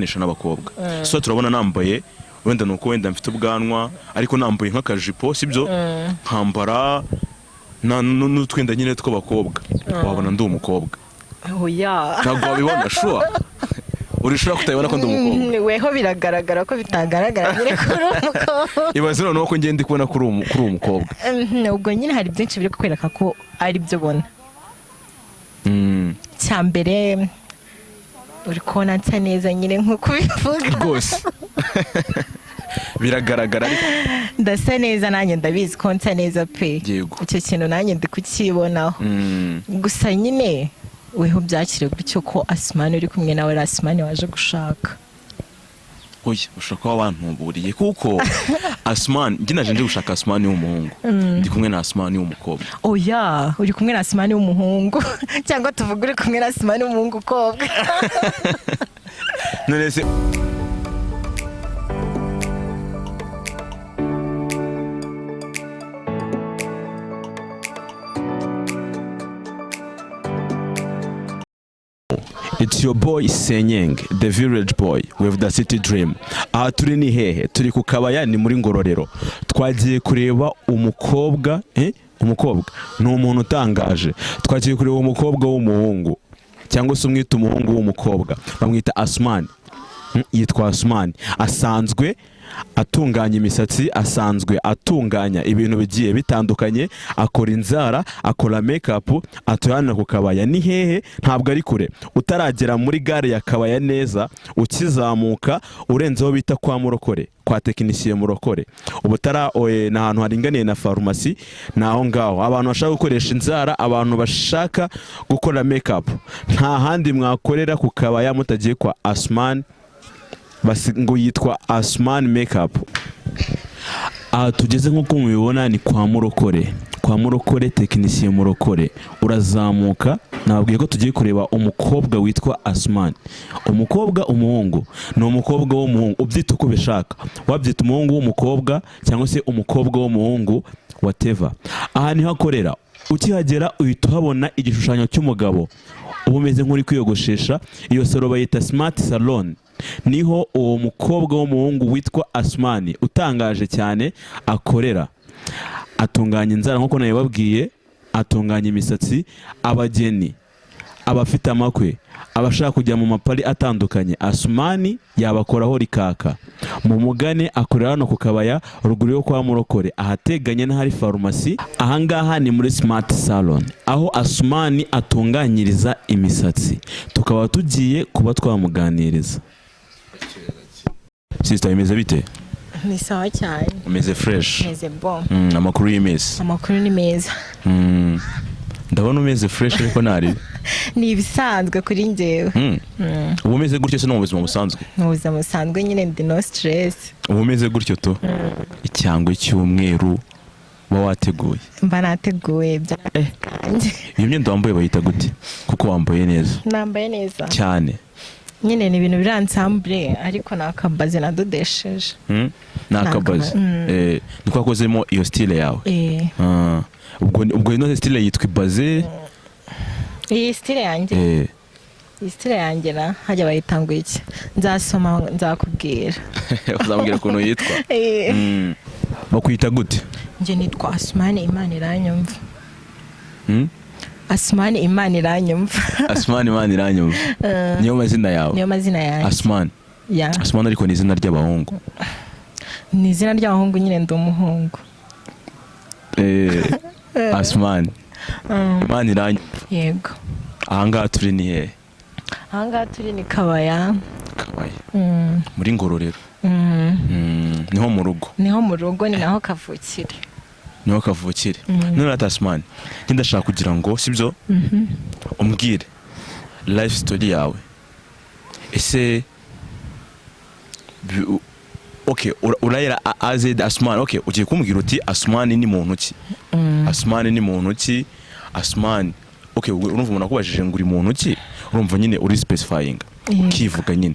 Nisha n'abakobwa, so turabona nambaye, wenda nuko wenda mfite ubwanwa, ariko nambaye nk'akajipo, sibyo, nkambara n'utwenda nyine tw'abakobwa, wabona ndi umukobwa? Oya. Ntabwo wabibona? Sure, uri sure kutabibona ko ndi umukobwa? Weho biragaragara ko bitagaragara nyine kuri umukobwa. Ibaze noneho ko ngenda kubona ko uri umukobwa. Ubwo nyine hari byinshi biri kukwereka ko ari byo ubona. Cya mbere, uri kubona nsa neza nyine nk'uko ubivuga. Rwose biragaragara, ariko Ndasa neza, nanjye ndabizi ko nsa neza pe. Icyo kintu nanjye ndi kukibonaho. Gusa nyine weho byakire gutyo ko Asumani uri kumwe nawe ari Asumani waje gushaka. Oya, ushobora kuba wantuburiye, kuko Asumani njye naje nje gushaka Asumani w'umuhungu, ndi kumwe na Asumani w'umukobwa. Oya, uri kumwe na Asumani w'umuhungu, cyangwa tuvuge uri kumwe na Asumani w'umuhungu ukobwa. None se It's your boy Senyeng, the village boy with the city dream. Aha turi ni hehe? Turi ku Kabaya, ni muri Ngororero. Twagiye kureba umukobwa, eh? Umukobwa ni umuntu utangaje. Twagiye kureba umukobwa w'umuhungu, cyangwa se umwita umuhungu w'umukobwa. Bamwita Asumani. Yitwa Asumani. Asanzwe atunganya imisatsi, asanzwe atunganya ibintu bigiye bitandukanye, akora inzara, akora make-up, atuye hano ku Kabaya. Ni hehe? Ntabwo ari kure. Utaragera muri gare ya Kabaya neza, ukizamuka urenzeho bita kwa Murokore, kwa tekinisiye Murokore. Ubutara oye, ni ahantu haringaniye na farumasi, ni aho ngaho. Abantu bashaka gukoresha inzara, abantu bashaka gukora make-up, nta handi mwakorera ku Kabaya mutagiye kwa Asumani. Ngo yitwa Asman Makeup. Aha tugeze, nk'uko mubibona, ni kwa Murokore, kwa Murokore, tekinisiye Murokore. Urazamuka, nababwiye ko tugiye kureba umukobwa witwa Asman. Umukobwa, umuhungu, ni umukobwa w'umuhungu, ubyita uko ubishaka, wabyita umuhungu w'umukobwa cyangwa se umukobwa w'umuhungu, whatever. Aha niho akorera. Ukihagera uhita uhabona igishushanyo cy'umugabo uba umeze nk'uri kwiyogoshesha. Iyo salon bayita Smart Salon. Niho uwo mukobwa w'umuhungu witwa Asumani utangaje cyane akorera. Atunganya inzara nk'uko nabibabwiye, atunganya imisatsi, abageni, abafite amakwe, abashaka kujya mu mapari atandukanye, Asumani yabakoraho rikaka. Mu mugane, akorera hano ku Kabaya, ruguru yo kwa Murokore, ahateganye n'ahari farumasi. Ahangaha ni muri Smart Salon, aho Asumani atunganyiriza imisatsi. Tukaba tugiye kuba twamuganiriza. Sister, bimeze bite? Ni sawa cyane. Umeze fresh? Meze bon. Amakuru y'iminsi? Amakuru ni meza. Ndabona umeze fresh, ariko ntari Ni ibisanzwe kuri njyewe. Uba umeze gutyo se no mu buzima busanzwe? Mu buzima busanzwe nyine ndi no stress. Uba umeze gutyo tu, icyangwe cy'umweru uba wateguye? Mba nateguye byanjye. Iyo myenda wambaye bayita gute? Kuko wambaye neza. Nambaye neza? Cyane. Nyine ni ibintu biri ensemble, ariko ni akabaze nadodesheje. Ni akabazi? Niko wakozemo iyo style yawe? Eh. Ah, ubwo ino style yitwa ibaze? Iyi style yanjye, iyi style yanjye na hajya bayita ngo iki? Nzasoma nzakubwira. Uzambwira ukuntu yitwa. Eh. Bakwita gute? Njye nitwa Asumani Imana iranyumva. Asumani Imana iranyumva. Asumani Imana iranyumva, niyo mazina yawe? Niyo mazina yanjye. Asumani? Ya. Asumani ariko ni izina ry'abahungu. Ni izina ry'abahungu nyine, ndi umuhungu. Asumani Imana iranyumva. Yego. Ahangaha turi ni hehe? Ahangaha turi ni Kabaya. Kabaya, muri Ngororero. Niho mu rugo? Niho mu rugo, ni naho kavukire. Niho kavukire. None ati Asumani, njye ndashaka kugira ngo, sibyo, umbwire life story yawe. Ese okay, urayera azed Asumani. Okay, ugiye kumbwira uti Asumani ni muntu ki? Asumani ni muntu ki? Asumani, okay, urumva umuntu akubajije ngo uri muntu ki, urumva nyine uri specifying, ukivuga nyine.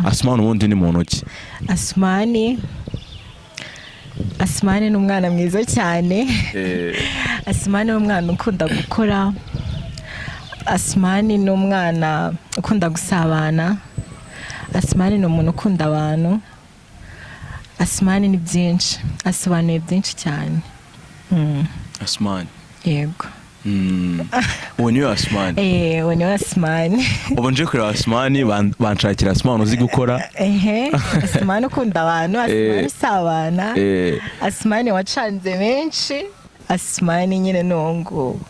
Asumani ubundi ni muntu ki? Asumani ni umwana mwiza cyane. Asumani ni umwana ukunda gukora. Asumani ni umwana ukunda gusabana. Asumani ni umuntu ukunda abantu. Asumani ni byinshi, asobanuye byinshi cyane. Asumani. Yego. Uwo niwe Asumani? Eh, uwo niwe Asumani. Ubu nje kureba Asumani, banshakira Asumani uzi gukora. Ehe, Asumani ukunda abantu, Asumani usabana, Asumani wacanze benshi, Asumani nyine ni uwo nguwo.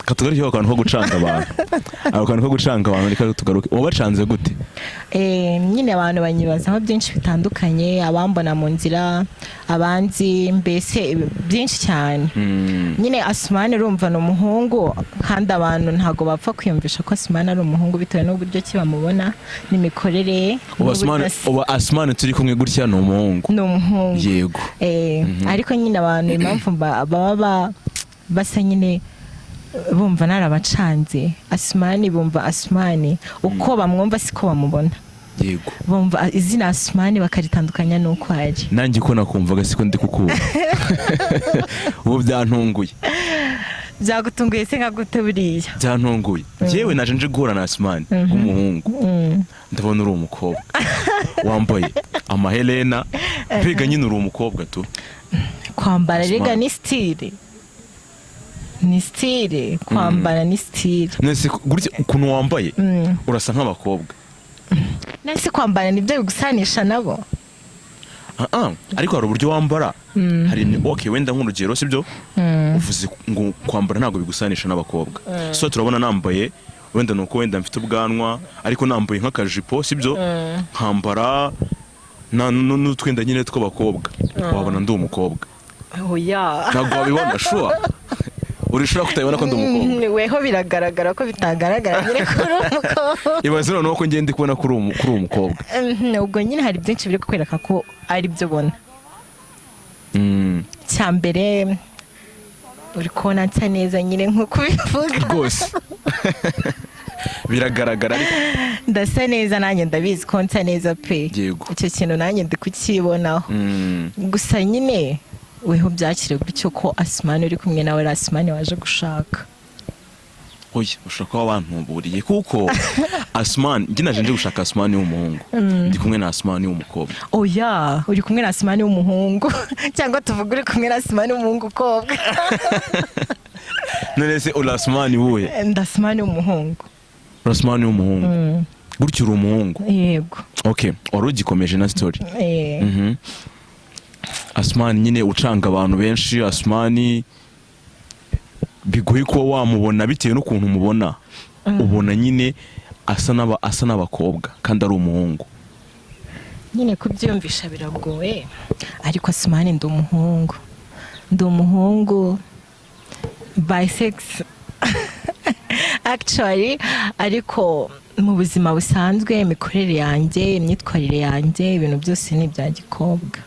Katugaruke ku kantu ko gucanga abantu. Ako kantu ko gucanga abantu, reka tugaruke. Wabacanze gute? Nyine abantu banyibazaho byinshi bitandukanye, abambona mu nzira, abanzi, mbese byinshi cyane. Nyine Asumani, urumva, ni umuhungu, kandi abantu ntabwo bapfa kwiyumvisha ko Asumani ari umuhungu bitewe n'uburyo ki bamubona n'imikorere ye Ubu n'uburyo Asumani, ubu Asumani turi kumwe gutya ni umuhungu? Ni umuhungu. Ariko nyine abantu impamvu baba basa nyine bumva narabacanze, Asumani, bumva Asumani uko bamwumva siko bamubona. Bumva izina Asumani bakaritandukanya n'uko ari. Nanjye ko nakumvaga siko ndi kukubona ubu, byantunguye. Byagutunguye se nka gute buriya? Byantunguye. Yewe, naje nje guhura na Asumani w'umuhungu, ndabona uri umukobwa wambaye amaherena, mbega nyine uri umukobwa tu. Kwambara rega Asumani. ni style, ni style, kwambara ni style. Nese gutya ukuntu wambaye, urasa nk'abakobwa. Nese kwambara nibyo bigusanisha nabo? Ah, ah, ariko hari uburyo wambara, hari okay, wenda nk'urugero, sibyo? Uvuze ngo kwambara ntabwo bigusanisha n'abakobwa, so turabona nambaye, wenda nuko wenda mfite ubwanwa, ariko nambaye nk'akajipo, sibyo, nkambara n'utwenda nyine tw'abakobwa, wabona ndi umukobwa? Oya. Ntabwo wabibona? Sure, urishobora kutabibona ko ndi umukobwa? Weho biragaragara ko bitagaragara nyine ko uri umukobwa. Ibaze noneho ko ngenda kubona ko uri umukobwa. Ubwo nyine hari byinshi biri kukwereka ko ari byo ubona. Cya mbere, uri kubona nsa neza nyine nk'uko ubivuga. Rwose biragaragara ariko. Ndasa neza, nanjye ndabizi ko nsa neza pe. Icyo kintu nanjye ndi kukibonaho. Gusa nyine weho byakire gutyo ko Asumani uri kumwe nawe ari Asumani waje gushaka. Oya, ushobora kuba wantuburiye, kuko Asumani njye naje nje gushaka Asumani w'umuhungu, ndi kumwe na Asumani w'umukobwa. Oya, uri kumwe na Asumani w'umuhungu, cyangwa tuvuge uri kumwe na Asumani w'umuhungu ukobwa. None se uri Asumani wuhe? Ndi Asumani w'umuhungu. Uri Asumani w'umuhungu? Gutyo uri umuhungu? Yego. Okay, wari ugikomeje na story. Eh. Asumani nyine ucanga abantu benshi, Asumani bigoye kuba wamubona bitewe n'ukuntu umubona, ubona nyine asa n'abakobwa kandi ari umuhungu. Nyine kubyiyumvisha biragoye, ariko Asumani ndi umuhungu, ndi umuhungu bisex actually, ariko mu buzima busanzwe imikorere yanjye, imyitwarire yanjye, ibintu byose ni ibya gikobwa.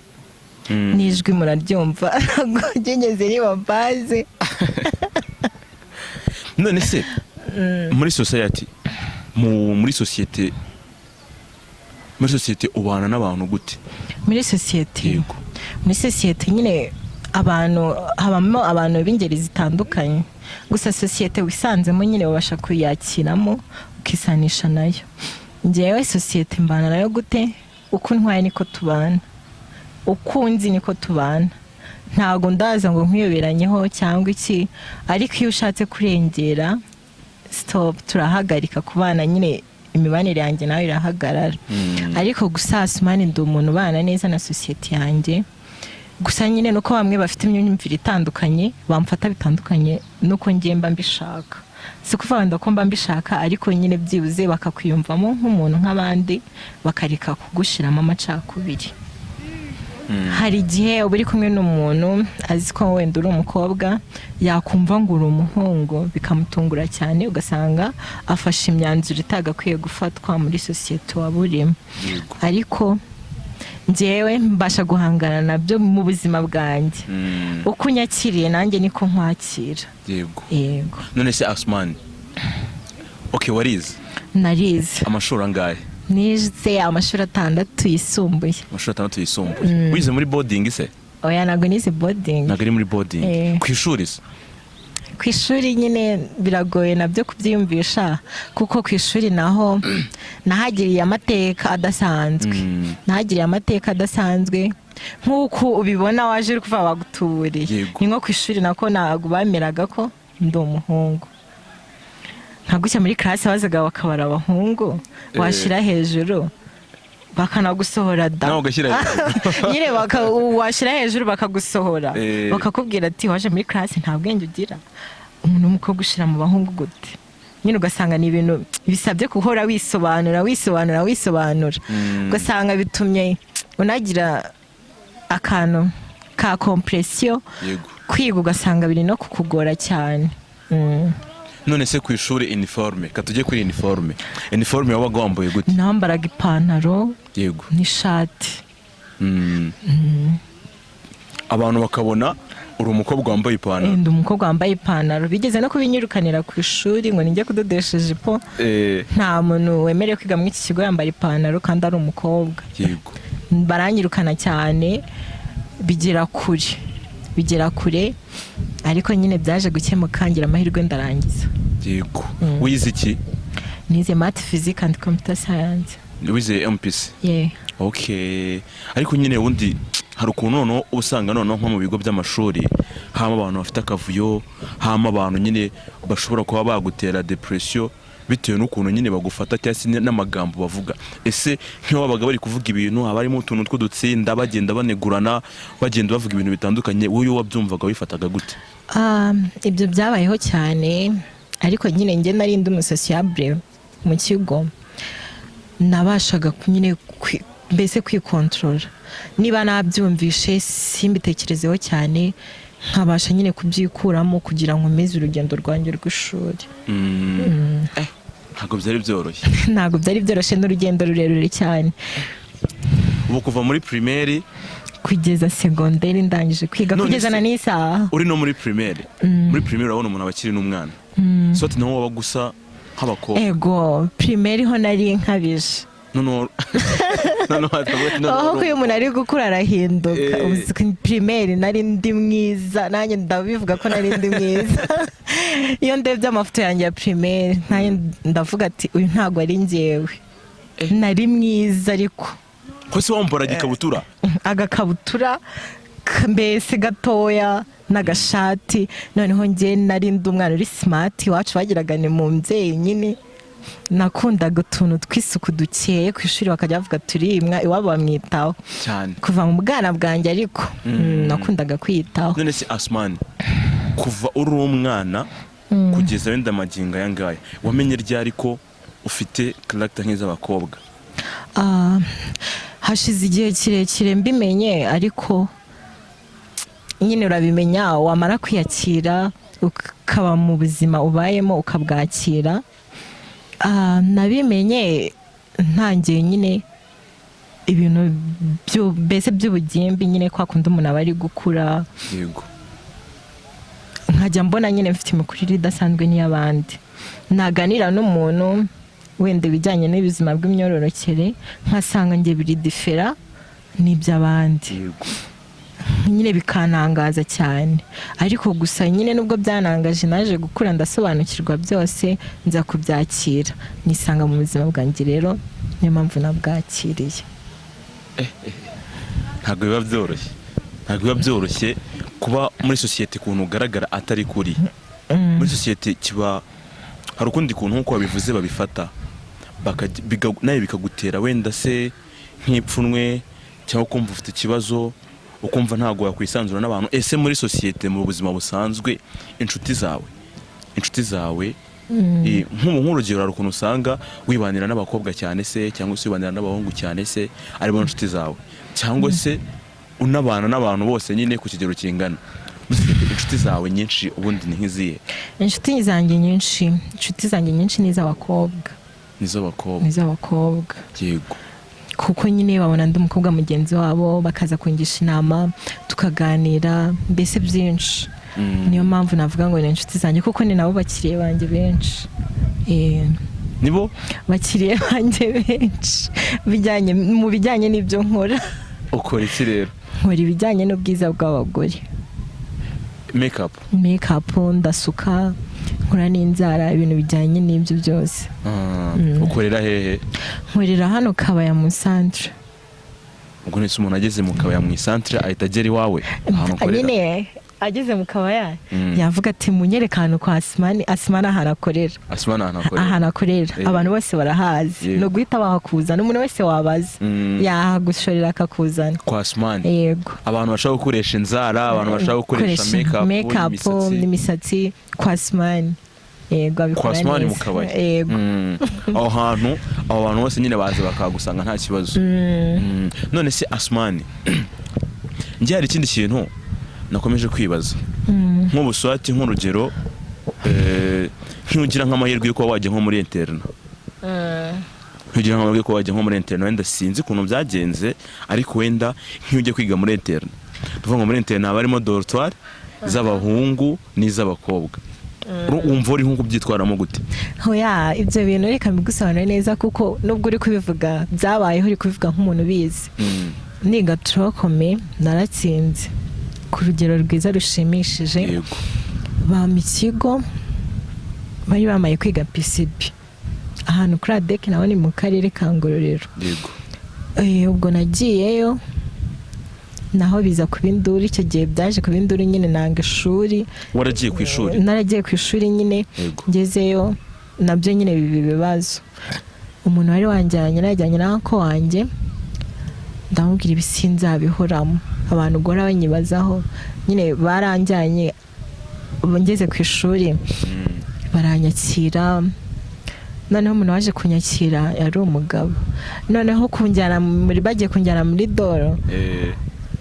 N'ijwi muraryumva, ntabwo ryigeze riba baze. None se muri society, mu muri sosiyete muri sosiyete ubana n'abantu gute? Muri sosiyete? Yego. Muri sosiyete nyine abantu, habamo abantu b'ingeri zitandukanye, gusa sosiyete wisanzemo nyine babasha kuyakiramo ukisanisha nayo. Njyewe sosiyete mbana nayo gute? Uko ntwaye niko tubana, uko unzi niko tubana. Ntabwo ndaza ngo nkwiyoberanyeho cyangwa iki, ariko iyo ushatse kurengera, stop, turahagarika kubana nyine, imibanire yanjye nawe irahagarara. Ariko gusa Asumani ndi umuntu ubana neza na sosiyete yanjye, gusa nyine nuko bamwe bafite imyumvire itandukanye, bamfata bitandukanye nuko ngiye mba mbishaka. Si kuvuga wenda ko mba mbishaka, ariko nyine byibuze bakakwiyumvamo nk'umuntu nk'abandi, bakareka kugushiramo amacakubiri. Hari igihe uba uri kumwe n'umuntu azi ko wenda uri umukobwa, yakumva ngo uri umuhungu bikamutungura cyane, ugasanga afashe imyanzuro itagakwiye gufatwa muri sosiyete waba urimo. Ariko njyewe mbasha guhangana nabyo mu buzima bwanjye. Uko unyakiriye nanjye niko nkwakira. Yego. None se Asumani, okay, warize? Narize. Amashuri angahe? Nize amashuri 6 yisumbuye. Amashuri 6 yisumbuye. Wize muri boarding se? Oya, ntabwo nize boarding. Ntabwo ari muri boarding? Eh. Ku ishuri se? Ku ishuri nyine biragoye nabyo kubyiyumvisha, kuko ku ishuri naho nahagiriye amateka adasanzwe. Nahagiriye amateka adasanzwe nk'uko ubibona waje uri kuva bagutuburiye. Ni nko ku ishuri nako ntabwo bameraga ko ndi umuhungu. Nka gutya muri classe bazaga bakabara abahungu, washyira hejuru bakanagusohora da. Nawe ugashyira hejuru. Nyine washyira hejuru bakagusohora, bakakubwira ati: "Waje muri classe nta bwenge ugira, umuntu w'umukobwa ushyira mu bahungu gute?" Nyine ugasanga ni ibintu bisabye guhora wisobanura, wisobanura, wisobanura. Ugasanga bitumye unagira akantu ka compression. Kwiga ugasanga biri no kukugora cyane. None se ku ishuri uniforme, ka tujye kuri uniforme, uniforme wabaga wambaye gute? Nambaraga ipantaro n'ishati. Abantu bakabona uri umukobwa wambaye ipantaro. Ndi umukobwa wambaye ipantaro. Bigeze no kubinyirukanira ku ishuri ngo nijye kudodesha ijipo. Nta muntu wemerewe kwiga muri iki kigo yambara ipantaro kandi ari umukobwa. Baranyirukana cyane, bigera kure, bigera kure, ariko nyine byaje gukemuka, ngira amahirwe ndarangiza. Wize iki? Nize math, physics and computer science. Wize MPC? Yeah. Okay, ariko nyine ubundi hari ukuntu noneho usanga noneho nko mu bigo by'amashuri habamo abantu bafite akavuyo, habamo abantu nyine bashobora kuba bagutera depression bitewe n'ukuntu nyine bagufata cyangwa se n'amagambo bavuga. Ese nk'iyo babaga bari kuvuga ibintu, haba harimo utuntu tw'udutsinda, bagenda banegurana, bagenda bavuga ibintu bitandukanye, wowe iyo wabyumvaga wifataga gute? Ibyo byabayeho cyane, ariko nyine njye nari ndi umusociable mu kigo. Nabashaga nyine mbese kwikontorora, niba nabyumvishe simbitekerezeho cyane, nkabasha nyine kubyikuramo kugira ngo nkomeze urugendo rwanjye rw'ishuri. Ntabwo byari byoroshye. Ntabwo byari byoroshye, n'urugendo rurerure cyane. Ubu kuva muri primaire kugeza segonderi ndangije kwiga, None kugeza se na n'isaha. Uri no muri primaire, muri primaire urabona umuntu aba akiri n'umwana, so ati naho waba gusa nk'abakobwa? Ego, primaire ho nari nkabije. Noneho hatavuga ati noneho Aho ko iyo umuntu ari gukura arahinduka. Uzi ko primaire nari ndi mwiza, nanjye ndabivuga ko nari ndi mwiza. Iyo ndebye amafoto yanjye ya primaire, nanjye ndavuga ati: "Uyu ntabwo ari njyewe." Nari mwiza ariko. Ko se wambara igikabutura? Agakabutura mbese gatoya n'agashati. Noneho njye nari ndi umwana uri smart, iwacu bagiraga ni mu mbyeyi. Nyine nakundaga utuntu tw'isuku dukeye. Ku ishuri bakajya bavuga turimwa, iwabo bamwitaho. Cyane. Kuva mu bwana bwanjye, ariko nakundaga kwiyitaho. None se Asumani, kuva uri umwana kugeza wenda magingo aya ngaya, wamenye ryari ko ufite caractère nk'iz'abakobwa? Hashize igihe kirekire mbimenye, ariko nyine urabimenya wamara kwiyakira, ukaba mu buzima ubayemo ukabwakira. Nabimenye ntangiye nyine ibintu mbese by'ubugimbi nyine, kwa kundi umuntu aba ari gukura, nkajya mbona nyine mfite imikurire idasanzwe n'iy'abandi. Naganira n'umuntu wenda ibijyanye n'ubuzima bw'imyororokere, nkasanga njye biri différent n'iby'abandi. Nyine bikanangaza cyane, ariko gusa nyine nubwo byanangaje, naje gukura ndasobanukirwa byose, nza kubyakira, nisanga mu buzima bwanjye. Rero niyo mpamvu nabwakiriye. Ntabwo biba byoroshye, ntabwo biba byoroshye kuba muri sosiyete ukuntu ugaragara atari kuri muri sosiyete. Kiba hari ukundi kuntu, nk'uko wabivuze, babifata nawe bikagutera wenda se nk'ipfunwe, cyangwa ukumva ufite ikibazo, ukumva ntabwo wakwisanzura n'abantu. Ese muri sosiyete, mu buzima busanzwe, inshuti zawe, nk'ubu nk'urugero, hari ukuntu usanga wibanira n'abakobwa cyane se, cyangwa se wibanira n'abahungu cyane se, aribo nshuti zawe, cyangwa se unabana n'abantu bose nyine ku kigero kingana. Muri sosiyete, inshuti zawe nyinshi ubundi ni nk'izihe? Inshuti zanjye nyinshi ni iz'abakobwa. Ni iz'abakobwa? Ni iz'abakobwa. Kuko nyine babona ndi umukobwa mugenzi wabo, bakaza kungisha inama, tukaganira mbese byinshi. Niyo mpamvu navuga ngo ni inshuti zanjye, kuko ni nabo bakiriya banjye benshi. Nibo bakiriya banjye benshi mu bijyanye n'ibyo nkora. Ukora iki rero? Nkora ibijyanye n'ubwiza bw'abagore. Makeup? Makeup, ndasuka, nkora n'inzara, ibintu bijyanye n'ibyo byose. Ukorera hehe? Nkorera hano Kabaya mu centre. Ubwo nese umuntu ageze mu Kabaya mu isantere ahita agera iwawe ahantu ukorera? Nyine ageze mu Kabaya yavuga ati: "Munyereke ahantu kwa Asimani." Asimani ahantu akorera. Asumani ahantu akorera. Ahantu akorera. Abantu bose barahazi. Ni uguhita bahakuzana, umuntu wese wabaza yahagushorera akakuzana. Kwa Asumani? Yego. Abantu bashaka gukoresha inzara, abantu bashaka gukoresha makeup, makeup, imisatsi. N'imisatsi, kwa Asimani, yego, Kwa abikora Asumani mu neza. Kabaya. Yego. Aho hantu abo bantu bose nyine baza bakahagusanga nta kibazo. None se Asumani, njye hari ikindi kintu nakomeje kwibaza. Nk'ubuswati, nk'urugero, ntugira nk'amahirwe yo kuba wajya nko muri internat? Ntugira nk'amahirwe yo kuba wajya nko muri internat? Wenda sinzi ukuntu byagenze, ariko wenda nk'iyo ugiye kwiga muri internat, tuvuga ngo muri internat haba harimo dortoir z'abahungu n'iz'abakobwa, wumva uri nko kubyitwaramo gute? Hoya, ibyo bintu reka mbigusobanure neza, kuko nubwo uri kubivuga byabayeho, uri kubivuga nk'umuntu ubizi. Niga tronc commun naratsinze ku rugero rwiza rushimishije. Bampa ikigo, bari bamaye kwiga PCB ahantu kuri ADEC, naho ni mu karere ka Ngororero. Ubwo nagiyeyo naho biza kuba induru. Icyo gihe byaje kuba induru nyine, nanga ishuri. Waragiye ku ishuri? Naragiye ku ishuri nyine. Ngezeyo nabyo nyine biba ibibazo. Umuntu wari wanjyanye, najyanye na uncle wanjye, ndamubwira: "Ibi sinzabihoramo, abantu guhora banyibazaho." Nyine baranjyanye, ubu ngeze ku ishuri baranyakira. Noneho umuntu waje kunyakira yari umugabo. Noneho kunjyana muri, bagiye kunjyana muri dortoir,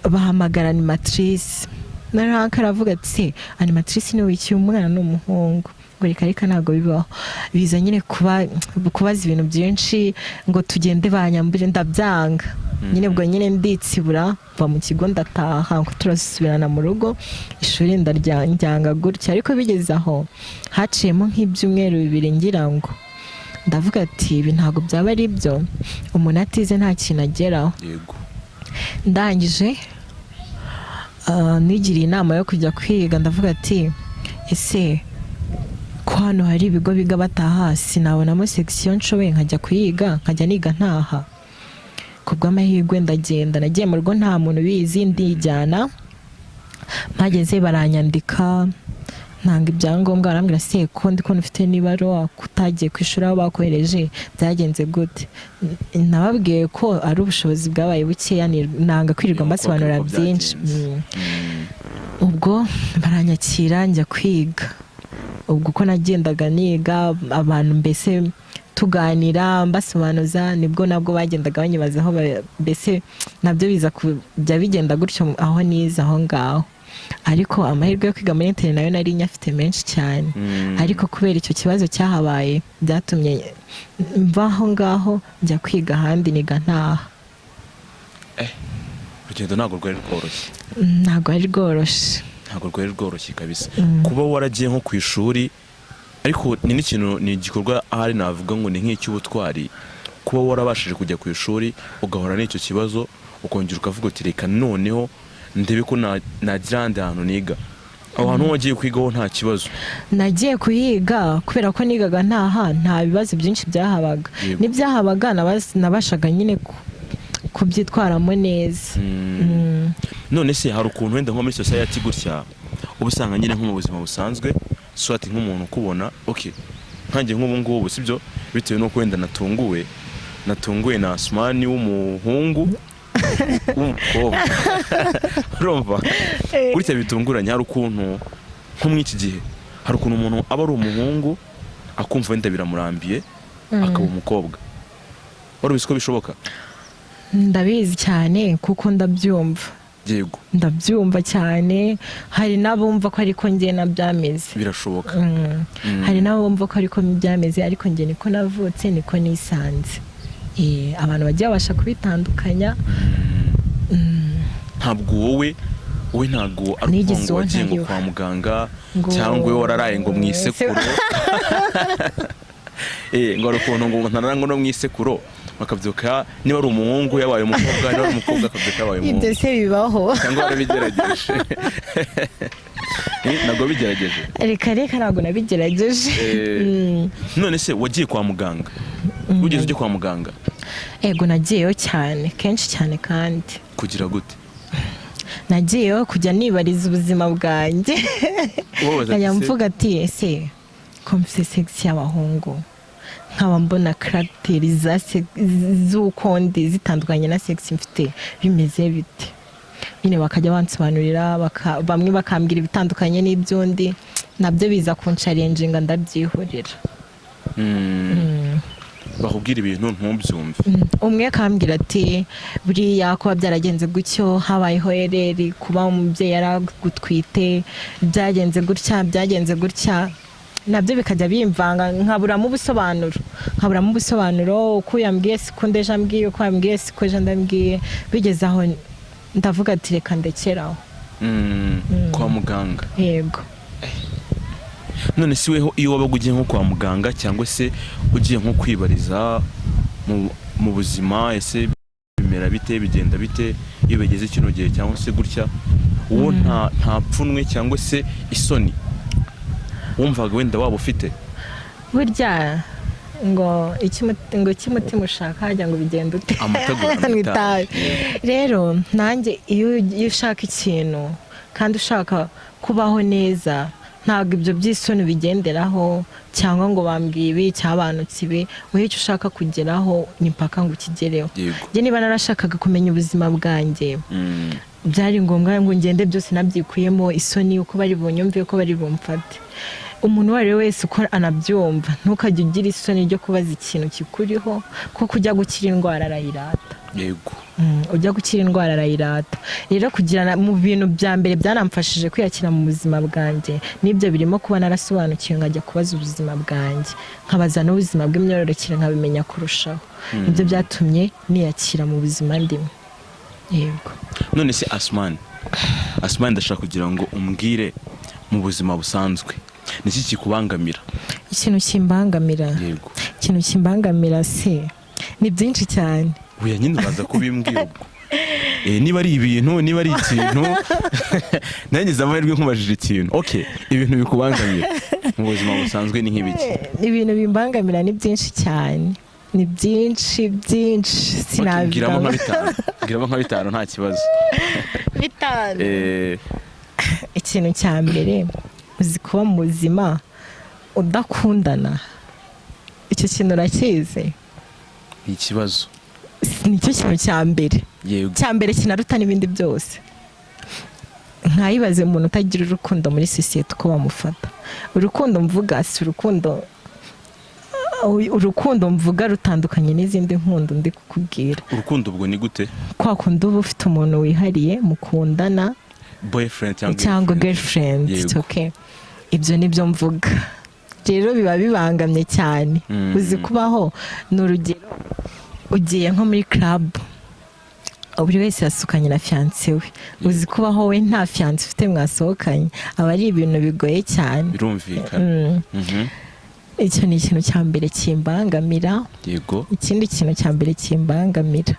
bahamagara animatrice. Noneho uncle aravuga ati: "Se animatrice ni wiki? Umwana ni umuhungu." Ngo: "Reka reka, ntabwo bibaho." Biza nyine kuba kubaza ibintu byinshi, ngo tugende banyambure, ndabyanga nyine. Ubwo nyine nditsibura, mva mu kigo ndataha, ngo turasubirana mu rugo, ishuri ndaryanga gutya. Ariko bigeze aho haciyemo nk'ibyumweru 2 ngira ngo, ndavuga ati: "Ibi ntabwo byaba ari byo, umuntu atize nta kintu ageraho." Ndangije nigiriye inama yo kujya kwiga. Ndavuga ati: "Ese ko hano hari ibigo biga bataha, sinabonamo section nshoboye nkajya kuyiga, nkajya niga ntaha?" Ku bw'amahirwe ndagenda. Nagiye mu rugo nta muntu ubizi, ndijyana. Mpageze baranyandika, ntanga ibyangombwa. Barambwira: "Se ko ndi kubona ufite n'ibaruwa, ko utagiye ku ishuri aho bakohereje, byagenze gute?" Nababwiye ko ari ubushobozi bwabaye bukeya, nanga kwirirwa Ni uko mbasobanurira uko byinshi. byagenze. Ubwo baranyakira, njya kwiga. Ubwo uko nagendaga niga, abantu mbese tuganira, mbasobanuza, nibwo nabwo bagendaga banyibazaho. Mbese nabyo biza kujya bigenda gutyo aho nize aho ngaho. Ariko amahirwe yo kwiga muri internat nayo nari nyafite menshi cyane. Ariko kubera icyo kibazo cyahabaye, byatumye mva aho ngaho njya kwiga ahandi, niga ntaha. Urugendo ntabwo rwari rworoshye. Ntabwo ari rworoshye. Ntabwo rwari rworoshye kabisa. Kuba waragiye nko ku ishuri, ariko ni n'ikintu, ni igikorwa ahari navuga ngo ni nk'icy'ubutwari, kuba warabashije kujya ku ishuri ugahura n'icyo kibazo, ukongera ukavuga uti: "Reka noneho ndebe ko nagira ahandi hantu niga." Aho hantu wagiye kwigaho nta kibazo? Nagiye kuyiga kubera ko nigaga ntaha, nta bibazo byinshi byahabaga. N'ibyahabaga nabashaga nyine kubyitwaramo neza. None se hari ukuntu wenda nko muri society gutya uba usanga nyine nko mu buzima busanzwe, swati nk'umuntu ukubona, okay, nkanjye nk'ubu ngubu, sibyo, bitewe n'uko wenda natunguwe na Asumani w'umuhungu w'umukobwa, urumva gutya bitunguranye. Hari ukuntu nko muri iki gihe hari ukuntu umuntu aba ari umuhungu akumva wenda biramurambiye akaba umukobwa. Wari ubizi ko bishoboka? Ndabizi cyane kuko ndabyumva. Ndabyumva cyane. Hari n'abumva ko ariko njye nabyameze. Birashoboka. Hari n'abumva ko ariko byameze, ariko njye niko navutse, niko nisanze. Abantu bagiye babasha kubitandukanya. Ntabwo wowe ntabwo ari ukuvuga Nigeze ngo uwo wagiye ngo ntariwe. kwa muganga cyangwa wowe wararaye ngo mu isekuro, ngo hari ukuntu ngo ntarara ngo no mu isekuro, bakabyuka niba ari umuhungu yabaye umukobwa, niba ari umukobwa akabyuka yabaye Ibyo umuhungu. se bibaho? Cyangwa warabigerageje? Ntabwo wabigerageje? Reka reka, ntabwo nabigerageje. None se wagiye kwa muganga? Wigeze ujya kwa muganga? Ego, nagiyeyo cyane, kenshi cyane kandi. Kugira gute? Nagiyeyo kujya nibariza ubuzima bwanjye. Ubabaza Nkajya ati se- mvuga ati: "Ese ko mfite sex y'abahungu, nkaba mbona caractère za z'uko ndi zitandukanye na sex mfite, bimeze bite?" Nyine bakajya bansobanurira, bamwe bakambwira ibitandukanye n'iby'undi, nabyo biza kunchallenginga, ndabyihorera. Bakubwira ibintu ntubyumve? Umwe akambwira ati: "Buriya kuba byaragenze gutyo, habayeho erreur, kuba umubyeyi yaragutwite, byagenze gutya, byagenze gutya." Nabyo bikajya bimvanga, nkaburamo ubusobanuro. Uko yambwiye siko ndeje ambwiye, uko yambwiye siko ejo ndambwiye. Bigeze aho ndavuga ati: "Reka ndekeraho." Kwa muganga? Yego. None si weho, iyo wabaga ugiye nko kwa muganga cyangwa se ugiye nko kwibariza mu buzima, ese bimera bite, bigenda bite iyo bigeze kino gihe cyangwa se gutya, uwo nta pfunwe cyangwa se isoni wumvaga wenda waba ufite? Burya ngo icyo umutima ushaka, hajya ngo bigenda ute? Amata Mu mu itabi. Rero nanjye iyo ushaka ikintu kandi ushaka kubaho neza, ntabwo ibyo by'isoni bigenderaho, cyangwa ngo bambwiye ibi cyangwa banutse ibi. Wowe icyo ushaka kugeraho ni mpaka ngo ukigereho. Njye niba narashakaga kumenya ubuzima bwanjye, byari ngombwa ngo ngende byose nabyikuyemo isoni, uko bari bunyumve, uko bari bumfate. Umuntu uwo ari we wese uko anabyumva, ntukajye ugira isoni ryo kubaza ikintu kikuriho, kuko ujya gukira indwara arayirata. Ujya gukira indwara arayirata. Rero kugira mu bintu bya mbere byanamfashije kwiyakira mu buzima bwanjye, n'ibyo birimo kuba narasobanukiwe, nkajya kubaza ubuzima bwanjye, nkabaza n'ubuzima bw'imyororokere, nkabimenya kurushaho. Nibyo byatumye niyakira mu buzima ndimo, yego. None se Asumani, Asumani, ndashaka kugira ngo umbwire, mu buzima busanzwe niki kikubangamira? Ikintu kimbangamira? Yego. Ikintu kimbangamira se ni byinshi cyane. Oya nyine, uraza kubimbwira ubwo. Niba ari ibintu, niba ari ikintu, nangize amahirwe nkubajije ikintu. Okay, ibintu bikubangamira mu buzima busanzwe ni nk'ibiki? Ibintu bimbangamira ni byinshi cyane, ni byinshi byinshi. Okay, mbwiramo nka Sinabivuga. bitanu, mbwiramo nka bitanu, nta kibazo. Bitanu? Ikintu cya mbere, uzi kuba mu buzima udakundana? Icyo kintu urakizi? Ni ikibazo. Nicyo kintu cya mbere. Cya mbere kinaruta n'ibindi byose. Nkayibaze umuntu utagira urukundo muri sosiyete uko bamufata. Urukundo mvuga si urukundo, urukundo mvuga rutandukanye n'izindi nkundo ndi kukubwira. Urukundo ubwo ni gute? Kwa kundi uba ufite umuntu wihariye mukundana. Boyfriend cyangwa Cyangwa girlfriend. Yego. It's okay. Ibyo nibyo mvuga. Rero biba bibangamye cyane. Uzi kubaho, ni urugero, ugiye nko muri club, buri wese yasukanye na fiancé we. Uzi kubaho we nta fiancé ufite mwasohokanye? Aba ari ibintu bigoye cyane. Birumvikana. Icyo ni ikintu cya mbere kimbangamira. Ikindi kintu cya mbere kimbangamira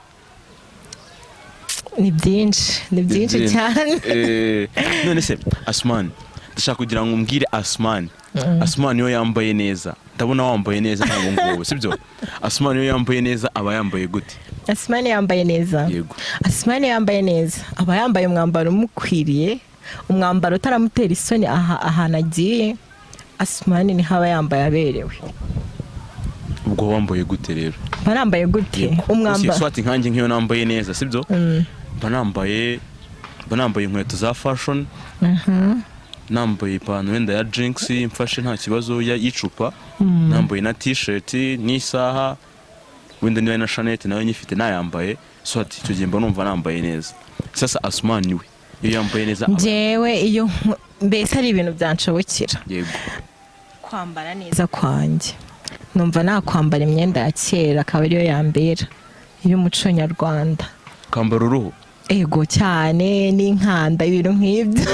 ni byinshi, ni byinshi cyane. None se Asumani, ndashaka kugira ngo umbwire, Asumani, Asumani iyo yambaye neza, ndabona wambaye neza ntabwo ngubu sibyo, Asumani iyo yambaye neza aba yambaye gute? Asumani yambaye neza? Yego. Asumani yambaye neza aba yambaye umwambaro umukwiriye, umwambaro utaramutera isoni aha ahantu agiye. Asumani niho aba yambaye aberewe. Ubwo wambaye gute rero? Mba nambaye gute? Umwambaro Swati nkanjye nk'iyo nambaye neza, sibyo, mba nambaye inkweto za fashion, nambaye ipantaro wenda ya jeans mfashe nta kibazo, y'icupa, nambaye na t-shirt n'isaha, wenda niba na chaînette nayo nyifite nayambaye. Swati icyo gihe mba numva nambaye neza. Sasa Asumani we iyo yambaye neza Njyewe iyo mbese ari ibintu byanshobokera kwambara neza kwanjye, numva nakwambara imyenda ya kera akaba ariyo yambera y'umuco nyarwanda. Kwambara uruhu? Ego cyane, n'inkanda, ibintu nk'ibyo.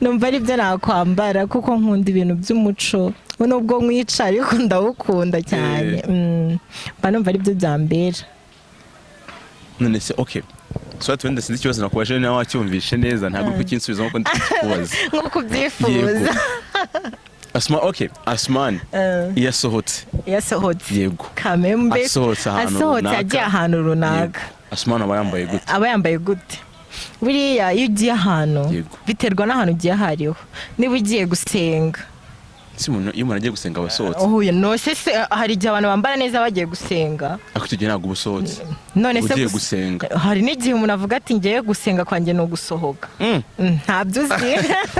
Numva aribyo nakwambara kuko nkunda ibintu by'umuco, nubwo nkwica ariko ndawukunda cyane. Mba numva aribyo byambera. None se okay. Swati, wenda sinzi ikibazo nakubajije nawe wacyumvishe neza, ntabwo uri kukinsubiza nkuko ndi kukubaza. Nk'uko ubyifuza. Asma, okay, Asman iyo asohotse. Yasohotse. Yego. Kamembe. Asohotse ahantu asohotse runaka. Agiye ahantu runaka. Yego. Asman aba yambaye gute? Aba yambaye gute? Buriya iyo ugiye ahantu, biterwa n'ahantu ugiye aho ariho. Niba ugiye gusenga, Si umuntu, iyo umuntu agiye gusenga aba asohotse? Uhuye no se hari igihe abantu bambara neza bagiye gusenga. Ariko icyo gihe ntabwo uba usohotse. None se Ugiye gusenga. Hari n'igihe umuntu avuga ati: "Ngiye gusenga kwanjye ni ugusohoka." Ntabyo uzi.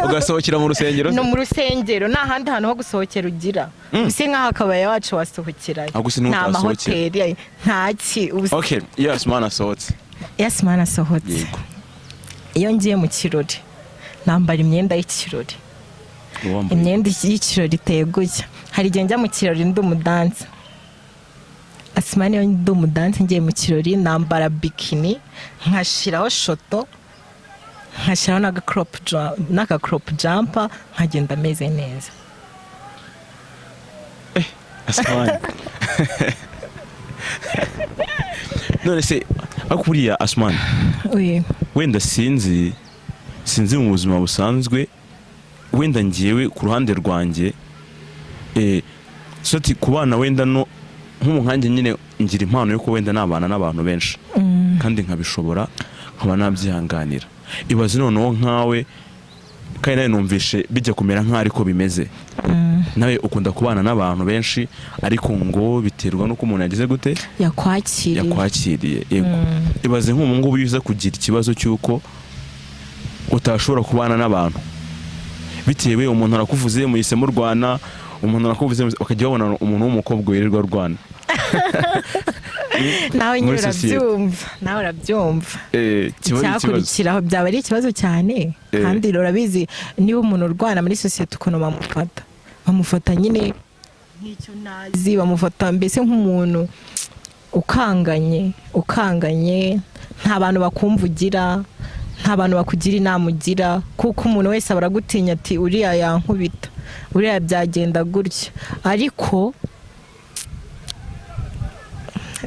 Ugasohokera mu rusengero se? No mu rusengero nta handi hantu ho gusohokera ugira. Use nk'aho akabaya wacu wasohokerayo? Ahubwo se niho Nta utasohokera. mahoteli, nta ki Okay, iyo Asman asohotse. Iyo Asumani asohotse, iyo ngiye mu kirori nambara imyenda y'ikirori. Uba wambaye Imyenda y'ikirori iteye gutya. Hari igihe njya mu kirori ndi umudansa. Asimani, iyo ndi umudansa ngiye mu kirori, nambara bikini, nkashyiraho short, nkashyiraho n'agacrop jumper, nkagenda ameze neza. Asman, none se ariko buriya Asman, Oui. wenda sinzi mu buzima busanzwe, wenda ngewe ku ruhande rwanjye, soti kubana wenda no nk'ubu nkanjye nyine ngira impano yo kuba wenda nabana n'abantu benshi kandi nkabishobora, nkaba nabyihanganira. Ibaze noneho nkawe, kandi nawe numvishe bijya kumera nk'aho ariko bimeze, nawe ukunda kubana n'abantu benshi, ariko ngo biterwa n'uko umuntu yagize gute? Yakwakiriye. Yakwakiriye, yego. Ibaze nk'ubu ngubu iyo uza kugira ikibazo cy'uko utashobora kubana n'abantu bitewe umuntu arakuvuze muhise murwana, umuntu arakuvuze ukajya wabona umuntu w'umukobwa wirirwa arwana Nawe nyine muri sosiyete. urabyumva, nawe urabyumva. Kiba ari ikibazo. Icyakurikiraho byaba ari ikibazo cyane. Kandi urabizi, niba umuntu urwana muri sosiyete, ukuntu bamufata nyine nk'icyo ntazi, bamufata mbese nk'umuntu ukanganye, nta bantu bakumvugira, nta bantu bakugira inama ugira, kuko umuntu wese aba aragutinya ati: "Uriya yankubita, uriya byagenda gutya." Ariko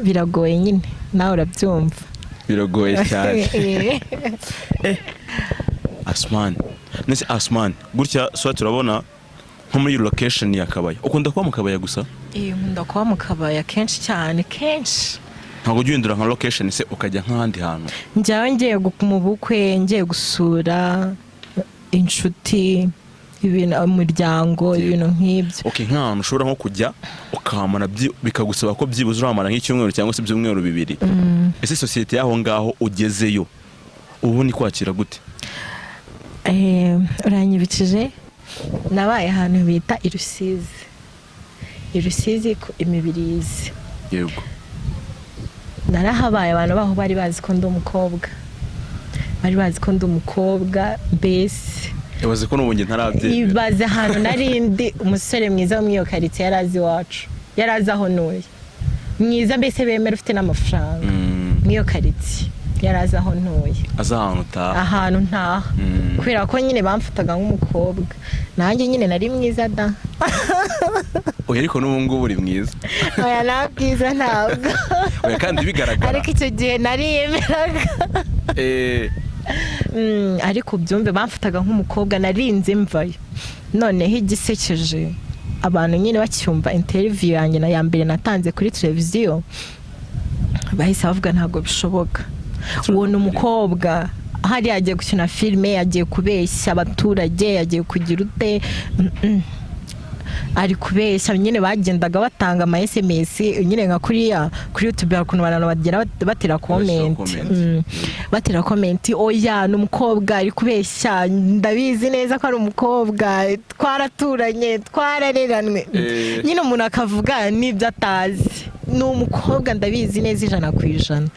biragoye nyine, nawe urabyumva. Biragoye cyane. Asman, nese Asman, gutya so turabona nko muri location ya Kabaya, ukunda kuba mu Kabaya gusa? Nkunda kuba mu Kabaya kenshi cyane, kenshi. Ntabwo ujya uhindura nka location se, ukajya nk'ahandi hantu? Njyawe ngiye mu bukwe, ngiye gusura inshuti, ibintu, umuryango, ibintu nk'ibyo. Okay, nk'ahantu ushobora nko kujya ukahamara bikagusaba ko byibuze urahamara nk'icyumweru cyangwa se ibyumweru 2, ese sosiyete y'aho ngaho ugezeyo ubu ni kwakira gute? Uranyibukije, nabaye ahantu bita i Rusizi, i Rusizi ku Imibirizi. Narahabaye, abantu baho bari bazi ko ndi umukobwa, bari bazi ko ndi umukobwa mbese. Ibaze ko n'ubu njye ntarabyemera. Ibaze ahantu nari ndi umusore mwiza wo muri iyo karitsiye yari azi iwacu, yari azi aho ntuye, mwiza mbese bemera, ufite n'amafaranga. Muri iyo karitsiye yari azi aho ntuye. Azi ahantu utaha. Ahantu ntaha. Kubera ko nyine bamfataga nk'umukobwa, nanjye nyine nari mwiza da. Oya, ariko n'ubu ngubu uri mwiza. Oya, nta bwiza, ntabwo. Oya, kandi bigaragara. Ariko icyo gihe nariyemeraga. Ariko byumve, bamfataga nk'umukobwa, narinze mvayo. Noneho igisekeje, abantu nyine bacyumva interview yanjye na ya mbere natanze kuri televiziyo, bahise bavuga: "Ntabwo bishoboka, uwo ni umukobwa, hariya agiye gukina filime, yagiye kubeshya abaturage, yagiye kugira ute? Ari kubeshya." Nyine bagendaga batanga ama SMS nyine nka kuriya kuri YouTube hari ukuntu abantu bagera batera comment. Comment. Batera comment: "Oya, ni umukobwa, ari kubeshya, ndabizi neza ko ari umukobwa, twaraturanye, twarareranwe." Nyine umuntu akavuga n'ibyo atazi: "Ni umukobwa, ndabizi neza 100%."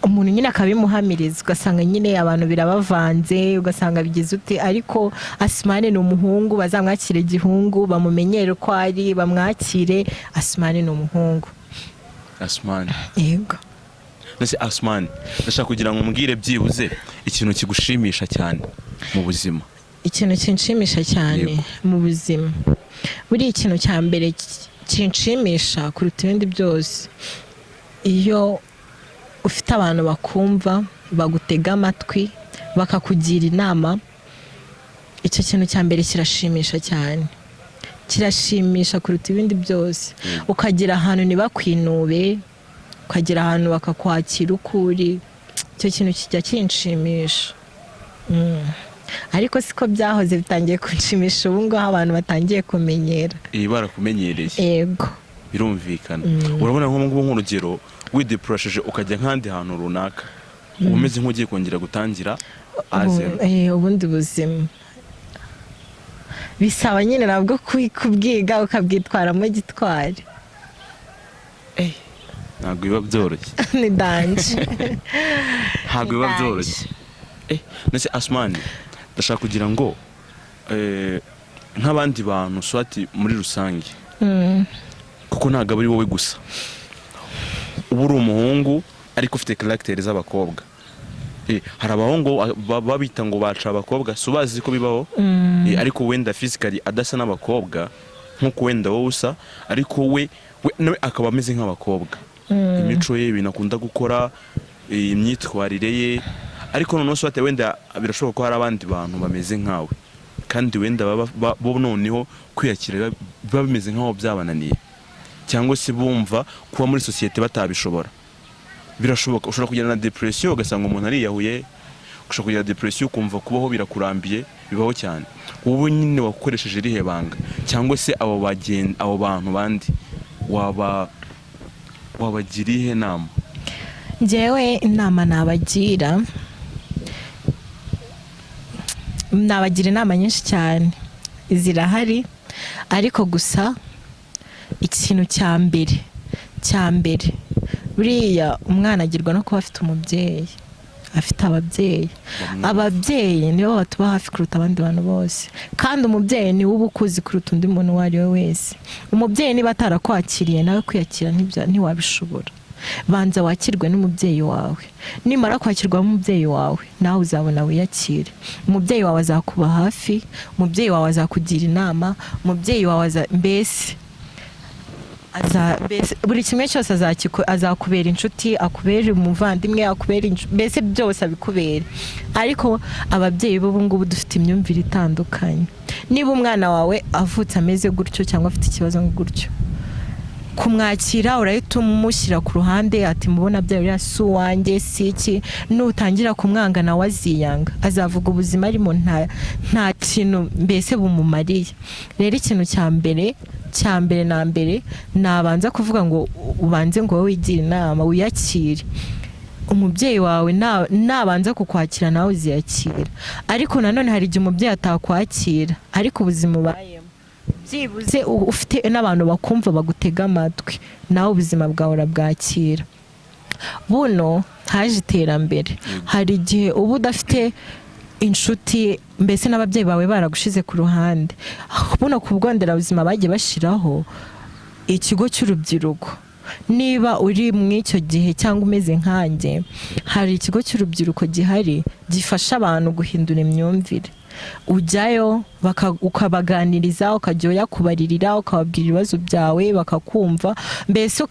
Umuntu nyine akabimuhamiriza, ugasanga nyine abantu birabavanze, ugasanga bigize ute. Ariko Asimane ni umuhungu, bazamwakire igihungu, bamumenyere uko ari, bamwakire. Asimane ni umuhungu. Asumani. Yego. Mbese Asumani, ndashaka kugira ngo umbwire byibuze ikintu kigushimisha cyane mu buzima. Ikintu kinshimisha cyane mu buzima, buriya ikintu cya mbere kinshimisha kuruta ibindi byose, iyo Ufite abantu bakumva, bagutega amatwi, bakakugira inama, icyo kintu cya mbere kirashimisha cyane, kirashimisha kuruta ibindi byose. Ukagera ahantu ntibakwinube, ukagera ahantu bakakwakira uko uri. Icyo kintu kijya kinshimisha. Ariko siko byahoze, bitangiye kunshimisha ubu ngubu abantu batangiye kumenyera. Iyi barakumenyereye. Yego. Birumvikana. Urabona nk'ubu ngubu, nk'urugero, widepurasheje ukajya nk'ahandi hantu runaka, uba umeze nk'ugiye kongera gutangira à zéro. Ubundi buzima bisaba nyine nabwo kubwiga, ukabwitwaramo gitwari. Ntabwo biba byoroshye. Ni danger. Ntabwo biba Ni byoroshye. Ndetse Asumani, ndashaka kugira ngo nk'abandi bantu swati muri rusange, kuko ntabwo aba ari wowe gusa, uba uri umuhungu ariko ufite caractère z'abakobwa. Hari abahungu babita ngo baca abakobwa, si ubazi ko bibaho? Ariko wenda physically adasa n'abakobwa nk'uko wenda wowe usa, ariko we nawe akaba ameze nk'abakobwa, imico ye, ibintu akunda gukora, imyitwarire ye. Ariko noneho swate wenda birashoboka ko hari abandi bantu bameze nkawe, kandi wenda bo noneho kwiyakira biba bimeze nk'aho byabananiye, cyangwa se bumva kuba muri sosiyete batabishobora. Birashoboka, ushobora kugira na depression ugasanga umuntu ariyahuye, ushobora kugira depression ukumva kubaho birakurambiye. Bibaho cyane. Wowe nyine wakoresheje irihe banga, cyangwa se abo bantu bandi wabagira iyihe nama? Njyewe inama nabagira, nabagira inama nyinshi cyane zirahari, ariko gusa ikintu cya mbere, buriya umwana agirwa no kuba afite umubyeyi, afite ababyeyi. Ababyeyi nibo batuba hafi kuruta abandi bantu bose, kandi umubyeyi niwe uba ukuzi kuruta undi muntu uwo ari we wese. Umubyeyi niba atarakwakiriye, nawe kwiyakira ntiwabishobora. Banza wakirwe n'umubyeyi wawe. Nimara kwakirwa n'umubyeyi wawe, nawe uzabona wiyakire. Umubyeyi wawe azakuba hafi, umubyeyi wawe azakugira inama, umubyeyi wawe mbese mbese buri kimwe cyose azakubera inshuti, akubere umuvandimwe, akubere mbese byose abikubere. Ariko ababyeyi b'ubu ngubu dufite imyumvire itandukanye. Niba umwana wawe avutse ameze gutyo cyangwa afite ikibazo gutyo, kumwakira urahita umushyira ku ruhande, ati mubona bya biriya si uwanjye, si iki. Nutangira kumwanga, nawe aziyanga, azavuga ubuzima arimo nta kintu mbese bumumariye. Rero ikintu cya mbere na mbere nabanza kuvuga ngo ubanze ngo wowe wigire inama, wiyakire. Umubyeyi wawe nabanza kukwakira, nawe uziyakira. Ariko nanone hari igihe umubyeyi atakwakira, ariko ubuzima ubayemo, byibuze ufite n'abantu bakumva, bagutega amatwi, nawe ubuzima bwawe urabwakira. Buno haje iterambere. Hari igihe uba udafite inshuti, mbese n'ababyeyi bawe baragushize ku ruhande. Buno ku bigo nderabuzima bagiye bashyiraho ikigo cy'urubyiruko. Niba uri mu icyo gihe cyangwa umeze nkanjye, hari ikigo cy'urubyiruko gihari gifasha abantu guhindura imyumvire. Ujyayo ukabaganiriza, ukajya uyakubaririra, ukababwira ibibazo byawe, bakakumva, mbese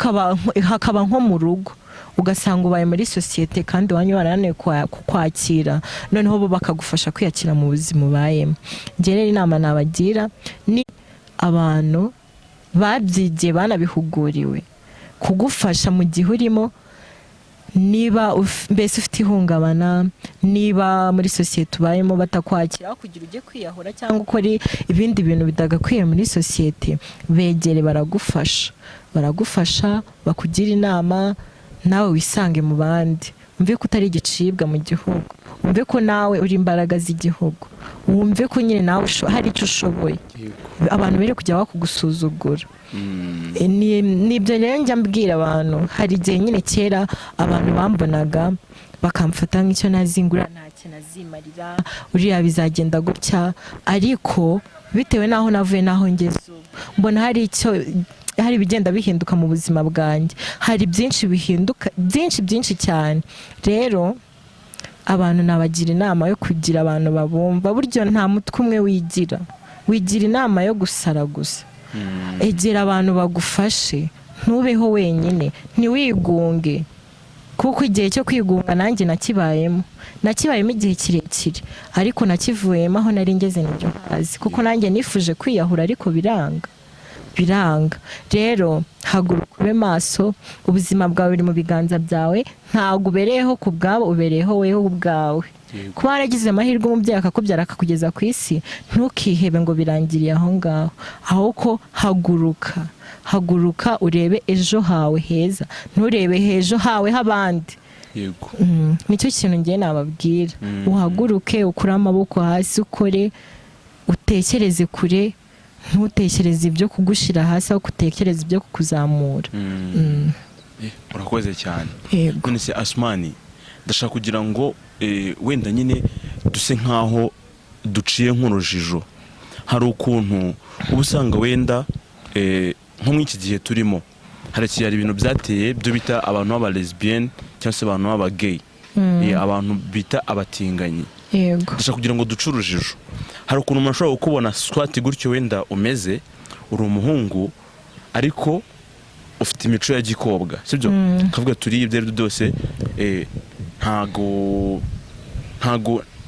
hakaba nko mu rugo, ugasanga ubaye muri sosiyete kandi iwanyu barananiwe kukwakira, noneho bo bakagufasha kwiyakira mu buzima ubayemo. Njye rero inama nabagira ni abantu babyigiye, banabihuguriwe kugufasha mu gihe urimo, niba mbese ufite ihungabana, niba muri sosiyete ubayemo batakwakira, aho kugira ujye kwiyahura cyangwa ukore ibindi bintu bitagakwiye muri sosiyete, begere, baragufasha, bakugira inama, nawe wisange mu bandi, wumve ko utari igicibwa mu gihugu, wumve ko nawe uri imbaraga z'igihugu, wumve ko nyine nawe hari icyo ushoboye, abantu bere kujya bakugusuzugura. Nibyo rero njya mbwira abantu. Hari igihe nyine kera abantu bambonaga bakamfata nk'icyo nazingura, nta kintu azimarira, uriya bizagenda gutya. Ariko bitewe n'aho navuye n'aho ngeze ubu, mbona hari ibigenda bihinduka mu buzima bwanjye, hari byinshi bihinduka, byinshi byinshi cyane. Rero abantu nabagira inama yo kugira abantu babumva. Burya nta mutwe umwe wigira inama yo gusara gusa. Egera abantu bagufashe, ntubeho wenyine, ntiwigunge. Kuko igihe cyo kwigunga nanjye nakibayemo igihe kirekire, ariko nakivuyemo. Aho nari ngeze nibyo ntazi, kuko nanjye nifuje kwiyahura ariko biranga, biranga. Rero haguruka, ube maso. Ubuzima bwawe buri mu biganza byawe. Ntabwo ubereyeho ku bwabo, ubereyeho weho ubwawe. Kuba waragize amahirwe umubyeyi akakubyara akakugeza ku isi, ntukihebe ngo birangiriye aho ngaho. Ahubwo haguruka, haguruka urebe ejo hawe heza, nturebe ejo hawe h'abandi. Nicyo kintu ngiye nababwira. Uhaguruke, ukure amaboko hasi, ukore, utekereze kure. Ntutekereze ibyo kugushyira hasi, ahubwo utekereze ibyo kukuzamura. Urakoze cyane. Yego. None se Asumani, ndashaka kugira ngo wenda nyine duse nkaho duciye nk'urujijo. Hari ukuntu uba usanga wenda nko muri iki gihe turimo hari ibintu byateye byo bita abantu b'aba lesbienne cyangwa se abantu b'aba gay, abantu bita abatinganyi. Ndashaka kugira ngo duce urujijo. Hari ukuntu umuntu ashobora kukubona swati gutyo, wenda umeze uri umuhungu ariko ufite imico ya gikobwa, sibyo? Kavuga turi ibyo aribyo byose, ntago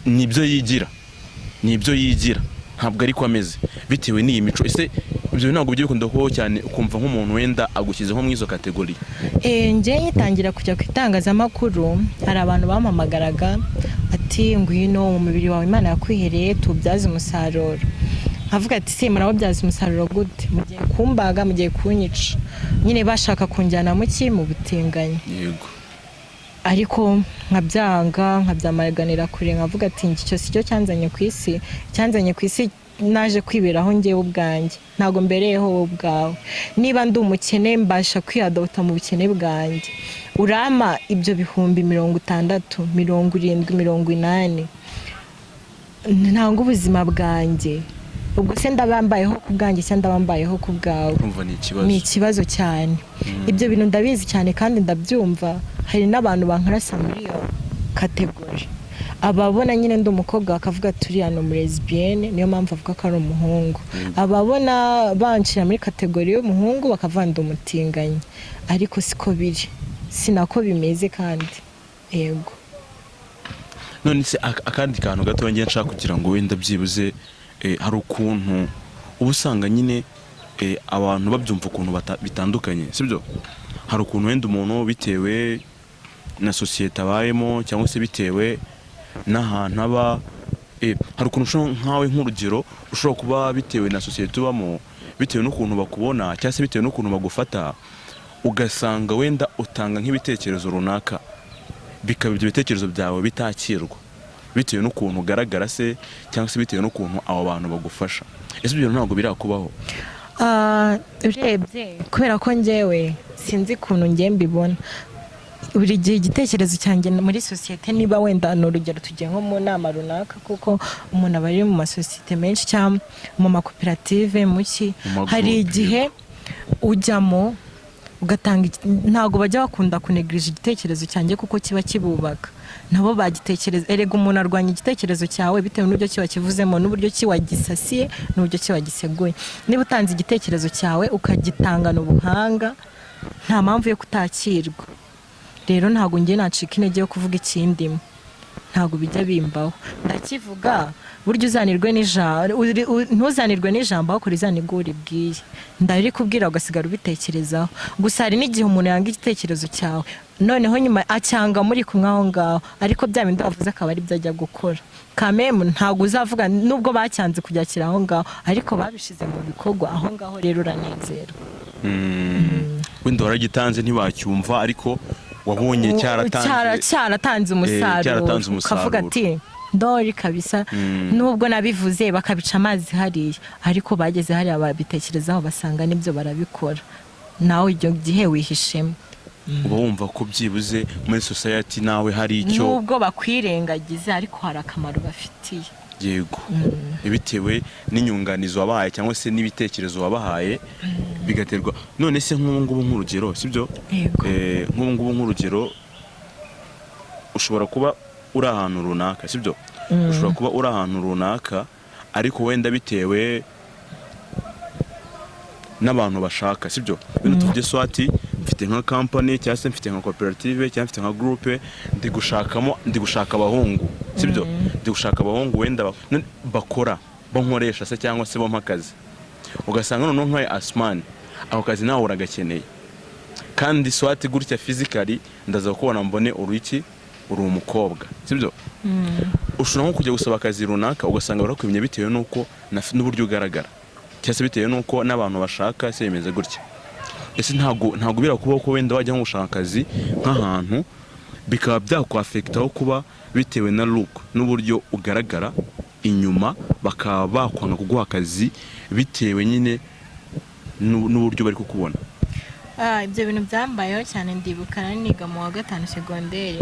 nibyo yigira, ntabwo ariko ameze bitewe n'iyi mico. Ese ibyo ntabwo bijya bikunda kubaho cyane, ukumva nk'umuntu wenda agushyize nko muri izo category? Njye ngitangira kujya ku itangazamakuru, hari abantu bampamagaraga ati: "Ngwino, mu mubiri wawe Imana yakwihereye tuwubyaze umusaruro." Nkavuga ati: "Se murawubyaza umusaruro gute? Mugiye kumbaga, mugiye kunyica." Nyine bashaka kunjyana mu ki, mu butinganyi. Ariko nkabyanga, nkabyamaganira kure, nkavuga ati: "Icyo si cyo cyanzanye ku isi. Cyanzanye ku isi naje kwiberaho njyewe ubwanjye, ntabwo mbereyeho wowe ubwawe. Niba ndi umukene, mbasha kwiyadopta mu bukene bwanjye. Urampa ibyo 60,000, 70, 80, ntanga ubuzima bwanjye. Ubwo se ndabambayeho ku bwanjye cyangwa ndabambayeho ku bwawe?" Urumva ni ikibazo. Ni ikibazo cyane. Ibyo bintu ndabizi cyane kandi ndabyumva. Hari n'abantu bankarasa muri iyo category, ababona nyine ndi umukobwa bakavuga turi hano muri lesbienne, niyo mpamvu avuga ko ari umuhungu. Ababona banshyira muri category y'umuhungu bakavuga ndi umutinganyi, ariko siko biri, sinako bimeze kandi yego. None se akandi kantu gato ngiye nshaka kugira ngo wenda byibuze, hari ukuntu uba usanga nyine abantu babyumva ukuntu bitandukanye, sibyo? Hari ukuntu wenda umuntu bitewe na sosiyete abayemo cyangwa se bitewe n'ahantu aba, hari ukuntu ushobora nkawe nk'urugero ushobora kuba bitewe na sosiyete ubamo, bitewe n'ukuntu bakubona cyangwa se bitewe n'ukuntu bagufata, ugasanga wenda utanga nk'ibitekerezo runaka, bikaba ibyo bitekerezo byawe bitakirwa bitewe n'ukuntu ugaragara se cyangwa se bitewe n'ukuntu abo bantu bagufasha. Ese ibyo bintu ntabwo birakubaho? Urebye kubera ko njyewe sinzi ukuntu ngiye mbibona, buri gihe igitekerezo cyanjye muri sosiyete, niba wenda ni urugero tugiye nko mu nama runaka, kuko umuntu aba ari mu masosiyete menshi cyangwa mu makoperative muki, Mu hari magroupe. igihe ujyamo ugatanga ntabwo bajya bakunda kunegirija igitekerezo cyanjye kuko kiba kibubaka, nabo bagitekereza. Erega umuntu arwanya igitekerezo cyawe bitewe n'uburyo kiba kivuzemo, n'uburyo ki wagisasiye, n'uburyo ki wagiseguye. Niba utanze igitekerezo cyawe ukagitangana ubuhanga, nta mpamvu yo kutakirwa. Rero ntabwo ngiye nacika intege yo kuvuga ikindimo, ntabwo bijya bimbaho, ndakivuga. Burya uzanirwe n'ijambo, ntuzanirwe n'ijambo, ahubwo rizanirwe uwo uribwiye. Ndarikubwira ugasigara ubitekerezaho. Gusa hari n'igihe umuntu yanga igitekerezo cyawe, noneho nyuma acyanga muri kumwe aho ngaho, ariko bya bindi wavuze akaba ari byo ajya gukora. Kamemu ntabwo uzavuga nubwo bacyanze kubyakira aho ngaho, ariko babishyize mu bikorwa aho ngaho. Rero uranezerwa. Wenda waragitanze ntibacyumva, ariko wabonye cyaratanze Cyaratanze umusaruro. Cyaratanze umusaruro. Ukavuga ati: "Ndori kabisa, nubwo nabivuze bakabica amazi hariya, ariko bageze hariya babitekerezaho basanga nibyo, barabikora." Nawe icyo gihe wihishemo. Uba wumva ko byibuze muri society nawe hari icyo Nubwo bakwirengagiza, ariko hari akamaro bafitiye. Yego, bitewe n'inyunganizi wabahaye cyangwa se n'ibitekerezo wabahaye, bigaterwa. None se nk'ubu ngubu nk'urugero, sibyo? Yego. Nk'ubu ngubu nk'urugero, ushobora kuba uri ahantu runaka, sibyo? Ushobora kuba uri ahantu runaka, ariko wenda bitewe n'abantu bashaka, sibyo? Wenda tuvuge swati mfite Mfite nka company, cyangwa se mfite nka koperative, cyangwa mfite nka groupe, ndi gushakamo, ndi gushaka abahungu, sibyo? Ndi gushaka abahungu wenda bakora, bo nkoresha se, cyangwa se bo akazi. Ugasanga noneho nkawe Asumani, ako kazi nawe uragakeneye, kandi swati gutya physically ndaza kukubona mbone uri iki, uri umukobwa, sibyo? Ushobora nko kujya gusaba akazi runaka, ugasanga barakwimye bitewe n'uko n'uburyo ugaragara, cyangwa se bitewe n'uko n'abantu bashaka se bimeze gutya. Ese ntabwo birakubaho ko wenda wajya nko gushaka akazi nk'ahantu, bikaba byakwaffectaho kuba bitewe na look n'uburyo ugaragara inyuma, bakaba bakwanga kuguha akazi bitewe nyine n'uburyo bari kukubona? Ah, ibyo bintu byambayeho cyane. Ndibuka nari niga mu wa gatanu segonderi,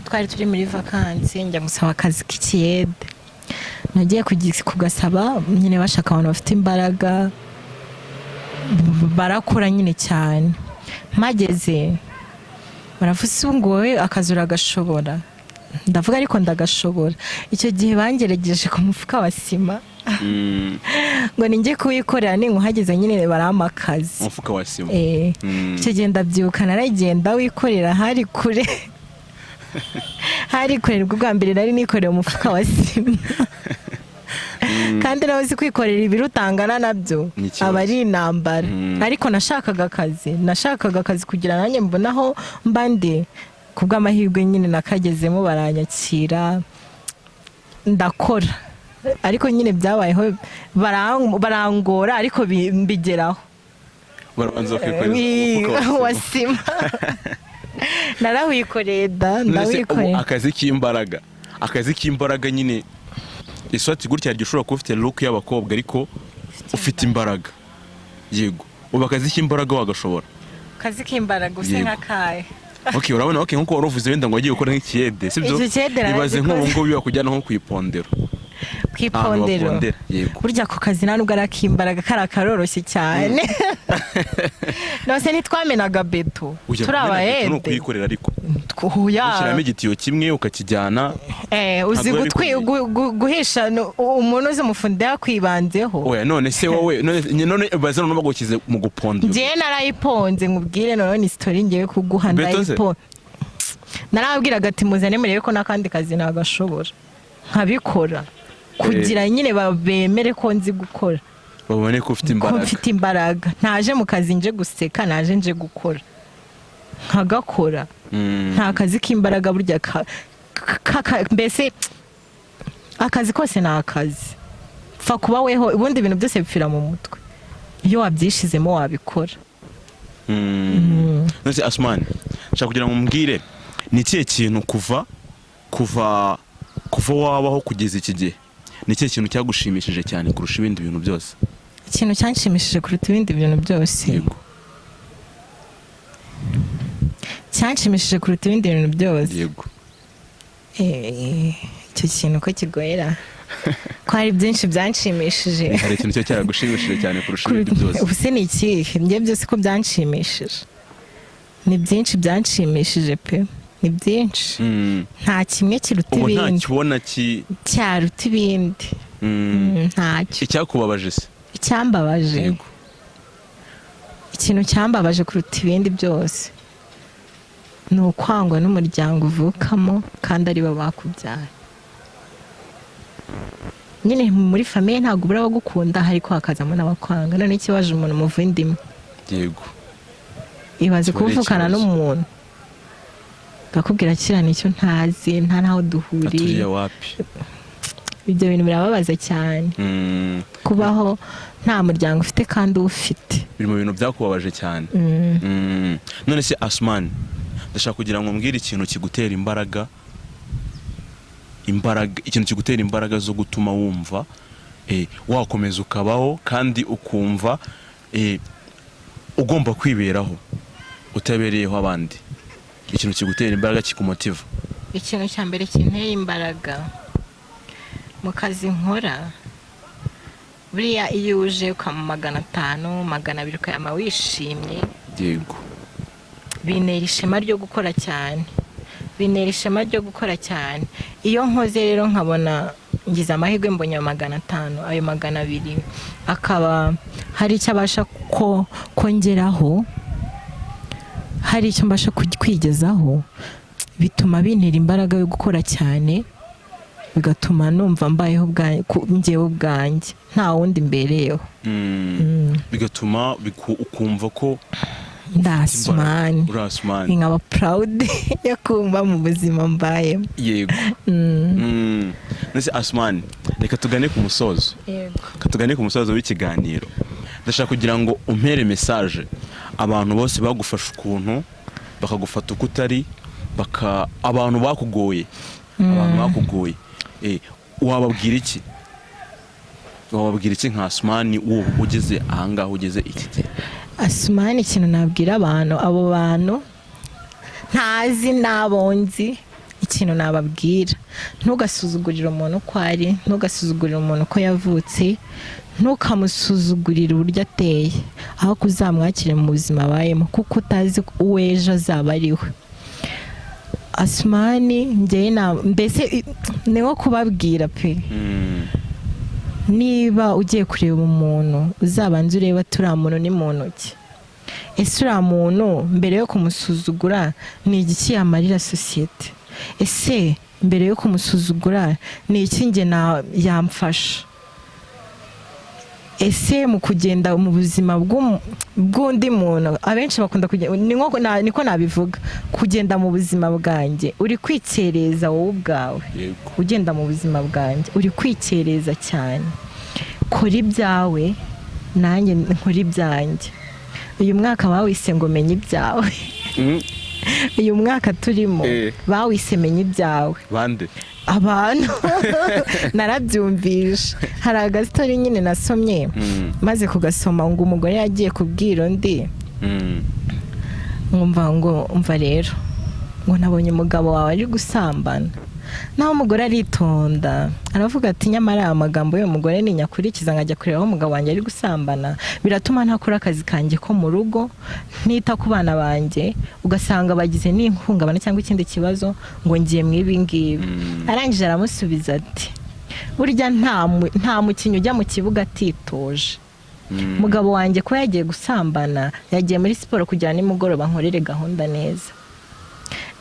twari turi muri vakansi, njya gusaba akazi k'ikiyede. Nagiye kugasaba nyine, bashaka abantu bafite imbaraga, barakora nyine cyane. Mpageze baravuze ngo: "Wowe akazi uragashobora?" Ndavuga: "Ariko ndagashobora." Icyo gihe bangerageje ku mufuka wa sima, ngo ninjye kuwikorera, ninkuhageze nyine barampa akazi. Umufuka wa sima? Eh. Icyo gihe ndabyibuka naragenda wikorera, hari kure, hari kure. Nibwo bwa mbere nari nikoreye umufuka wa sima, kandi nawe uzi kwikorera ibiro utangana nabyo. Ni ikibazo. Aba ari intambara. Ariko nashakaga akazi, nashakaga akazi kugira nanjye mbone aho mba ndi. Ku bw'amahirwe nyine nakagezemo, baranyakira, ndakora. Ariko nyine byabayeho barangora, ariko mbigeraho. Barabanza bakikoreza umufuka wa wa sima. Sima narawikoreye da. None se ubu Ndawikoreye. Akazi k'imbaraga nyine, iswati gutya, hari igihe ushobora kuba ufite look y'abakobwa ariko ufite imbaraga. Yego, ubu akazi k'imbaraga wagashobora? Akazi k'imbaraga use? Yego. Nk'akahe? Okay, urabona, okay, nkuko wari uvuze wenda ngo wagiye gukora nk'ikiyede, sibyo? Icyo kiyede Ibaze nk'ubu naragikoze. ngubu bakujyana nko ku ipondero. Ku ipondero? Ahantu bapondera, yego. Burya ako kazi nta nubwo ari ak'imbaraga, kari karoroshye cyane. Nose ntitwamenaga beto? Ujya Turi kumena beto ni abayede. ukuyikorera ariko. Oya. Ushyiramo igitiyo kimwe ukakijyana. Uzi Ntabwo biba gutwi bikomeye. guhisha umuntu uzi umufundi yakwibanzeho. Oya, none se wowe, none baze none bagushyize mu guponda iyo. Njyewe narayiponze, nkubwire noneho ni story ngiye kuguha. Beto se? Ndayiponze, narababwiraga ati: "Muzane murebe ko n'akandi kazi nagashobora nkabikora," kugira nyine bemere ko nzi gukora. Babone ko ufite Ko imbaraga. mfite imbaraga, ntaje mu kazi nje guseka, naje nje gukora, nkagakora. Nta kazi k'imbaraga burya mbese akazi kose ni akazi, pfa kuba weho. Ubundi ibintu byose bipfira mu mutwe, iyo wabyishizemo wabikora. None se Asumani, nshaka kugira ngo umbwire, ni ikihe kintu kuva wabaho kugeza iki gihe, ni ikihe kintu cyagushimishije cyane kurusha ibindi bintu byose? Ikintu cyanshimishije kuruta ibindi bintu byose? Yego. Cyanshimishije kuruta ibindi bintu byose? Yego. Icyo kintu ko kigoyera, ko hari byinshi byanshimishije. Hari ikintu cyo cyaragushimishije cyane kurusha ibindi byose? Ubu se ni ikihe? Njye byose ko byanshimishije, ni byinshi byanshimishije pe, ni byinshi. Nta kimwe kiruta Ubu nta ibindi. kibona ki Cyaruta ibindi. Ntacyo. Icyakubabaje se? Icyambabaje? Yego. Ikintu cyambabaje kuruta ibindi byose ni ukwangwa n'umuryango uvukamo kandi aribo bakubyaye. Nyine muri famille ntabwo ubura abagukunda, ariko hakazamo n'abakwanga. None ikibaje umuntu muva indimo. Ibaze Kiba ari kuvukana ikibazo. n'umuntu akakubwira kiriya nicyo ntazi, nta n'aho duhuriye. Aturiye wapi. Ibyo bintu birababaza cyane, kubaho nta muryango ufite kandi uwufite. Biri mu bintu byakubabaje cyane. None se Asumani, ndashaka kugira ngo umbwire ikintu kigutera imbaraga, ikintu kigutera imbaraga zo gutuma wumva wakomeza ukabaho, kandi ukumva ugomba kwiberaho utabereyeho abandi, ikintu kigutera imbaraga, kikumotiva. Ikintu cya mbere kintera imbaraga mu kazi nkora, buriya iyo uje ukamu 500, 200, ukayama wishimye, bintera ishema ryo gukora cyane, bintera ishema ryo gukora cyane. Iyo nkoze rero nkabona ngize amahirwe mbonye ayo 500, ayo 200 akaba hari icyo abasha ko kongeraho. Hari icyo mbasha kwigezaho, bituma bintera imbaraga yo gukora cyane, bigatuma numva mbayeho njyewe ubwanjye, nta wundi mbereyeho. Bigatuma ukumva ko Ndi Asumani. Uri Asumani. Nkaba proud yo kumva mu buzima mbayemo. Yego. Nese Asumani, reka tugane ku musozo. Yego. Reka tugane ku musozo w'ikiganiro. Ndashaka kugira ngo umpere message abantu bose bagufasha ukuntu bakagufata uko utari, baka abantu bakugoye, abantu bakugoye. Wababwira iki? Wababwira iki nka Asumani ubu ugeze ahangaha, ugeze iki gihe? Asumani, ikintu nabwira abantu, abo bantu ntazi n'abo nzi, ikintu nababwira: ntugasuzugurire umuntu uko ari, ntugasuzugurire umuntu uko yavutse, ntukamusuzugurire uburyo ateye, aho kuzamwakire mu buzima abayemo, kuko utazi uwo ejo azaba ari we. Asumani njyewe mbese ni nko kubabwira pe, niba ugiye kureba umuntu, uzabanze urebe ati: "Uriya muntu ni muntu ki? Ese uriya muntu mbere yo kumusuzugura ni igiki yamarira sosiyete? Ese mbere yo kumusuzugura ni iki njye yamfasha? Ese mu kugenda mu buzima bw'undi muntu?" Abenshi bakunda kugenda, ni nko niko nabivuga, kugenda mu buzima bwanjye uri kwikereza wowe ubwawe. Ugenda mu buzima bwanjye uri kwikereza cyane. Kora ibyawe, nanjye nkora ibyanjye. Uyu mwaka bawise ngo "Menye ibyawe". Uyu mwaka turimo bawise "Menye ibyawe". Bande? Abantu, narabyumvishe. Hari agastori nyine nasomye, maze kugasoma ngo umugore yagiye kubwira undi, nkumva ngo: "Umva rero," ngo, "nabonye umugabo wawe ari gusambana." Naho umugore aritonda, aravuga ati: "Nyamara aya magambo y'uyu mugore ninyakurikiza nkajya kureba aho umugabo wanjye ari gusambana, biratuma ntakora akazi kanjye ko mu rugo, ntita ku bana banjye, ugasanga bagize n'ihungabana cyangwa ikindi kibazo ngo ngiye mu ibi ngibi." Arangije aramusubiza ati: "Burya nta mukinnyi ujya mu kibuga atitoje. Umugabo wanjye kuba yagiye gusambana, yagiye muri siporo kugira nimugoroba nkorere gahunda neza."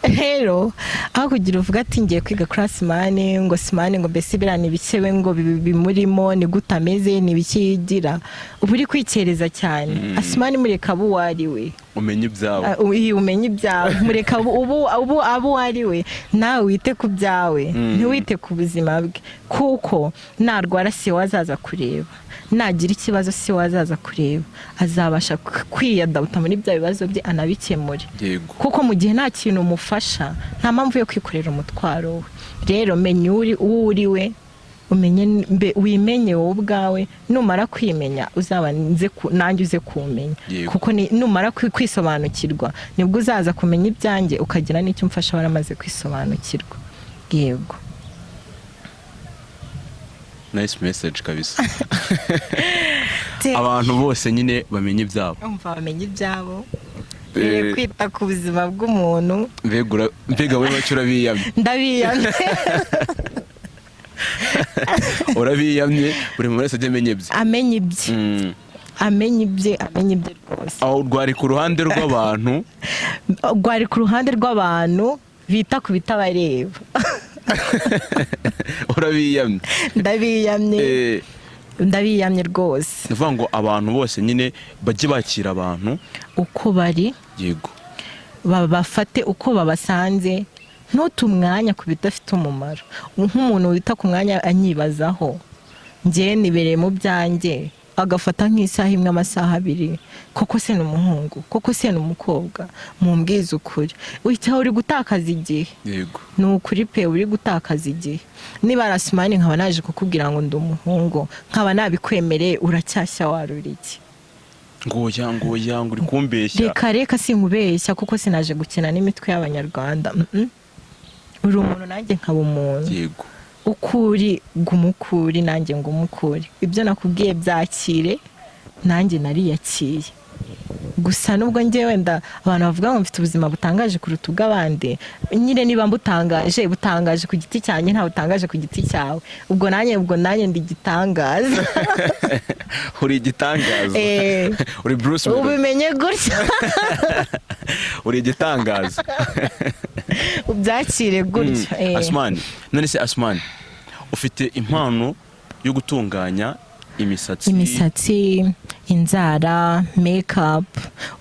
Rero aho kugira uvuga ati: "Ngiye kwiga kuri Asimani," ngo Simani, ngo mbese biriya ni ibikewe, ngo bimurimo ni gute, ameze ni ibiki yigira, uba uri kwikereza cyane. Asimani, mureka abe uwo ari we. Umenye ibyawe. Ah, umenye ibyawe, mureka ubu abe uwo ari we, nawe wite ku byawe. Ntiwite ku buzima bwe, kuko narwara si we azaza kureba, nagira ikibazo si we azaza kureba. Azabasha kwiyadabuta muri bya bibazo bye, anabikemure. Kuko mu gihe nta kintu umufasha, nta mpamvu yo kwikorera umutwaro we. Rero menya uri uwo uri we, umenye wimenye wowe ubwawe. Numara kwimenya, uzabanze nanjye uze kumenya. Kuko numara kwisobanukirwa, nibwo uzaza kumenya ibyanjye, ukagira n'icyo umfasha waramaze kwisobanukirwa. Yego. Nice message kabisa. Abantu bose nyine bamenye ibyabo. Umva, bamenye ibyabo. Kwita ku buzima bw'umuntu. Mbega wowe bacyo, urabiyamye. Ndabiyamye. Urabiyamye, buri muntu wese ajya amenya ibye. Amenye ibye. Amenye ibye, amenye ibye rwose. Aho rwari ku ruhande rw'abantu. Rwari ku ruhande rw'abantu bita ku bitabareba. Urabiyamye. Ndabiyamye. Ndabiyamye rwose. Ni ukuvuga ngo abantu bose nyine bajye bakira abantu uko bari. Babafate uko babasanze. Ntute umwanya ku bidafite umumaro. Nk'umuntu wita ku mwanya anyibazaho, njyewe nibereye mu byanjye, agafata nk'isaha imwe, amasaha 2: "Koko se ni umuhungu? Koko se ni umukobwa? Mumbwize ukuri." Uhita uri gutakaza igihe. Ni ukuri pe, uri gutakaza igihe. Niba Arasumani nkaba naje kukubwira ngo ndi umuhungu, nkaba nabikwemereye, uracyashya warura iki? Ngo oya, ngo oya, ngo uri kumbeshya. Reka reka, sinkubeshya, kuko sinaje gukina n'imitwe y'Abanyarwanda. Uri umuntu, nanjye nkaba umuntu. Uko uri, guma uko uri, nanjye nguma uko uri. Ibyo nakubwiye byakire, nanjye nariyakiye. Gusa nubwo njye wenda abantu bavuga ngo mfite ubuzima butangaje kuruta ubw'abandi, nyine niba mbutangaje, butangaje ku giti cyanjye, nta butangaje ku giti cyawe. Ubwo nanjye ndi igitangaza. Uri igitangaza. Eh. Uri Bruce Melody. Ubimenye gutya. Uri igitangaza. Ubyakire gutya. Asmani, none se Asmani, ufite impano yo gutunganya imisatsi? Imisatsi, inzara, makeup.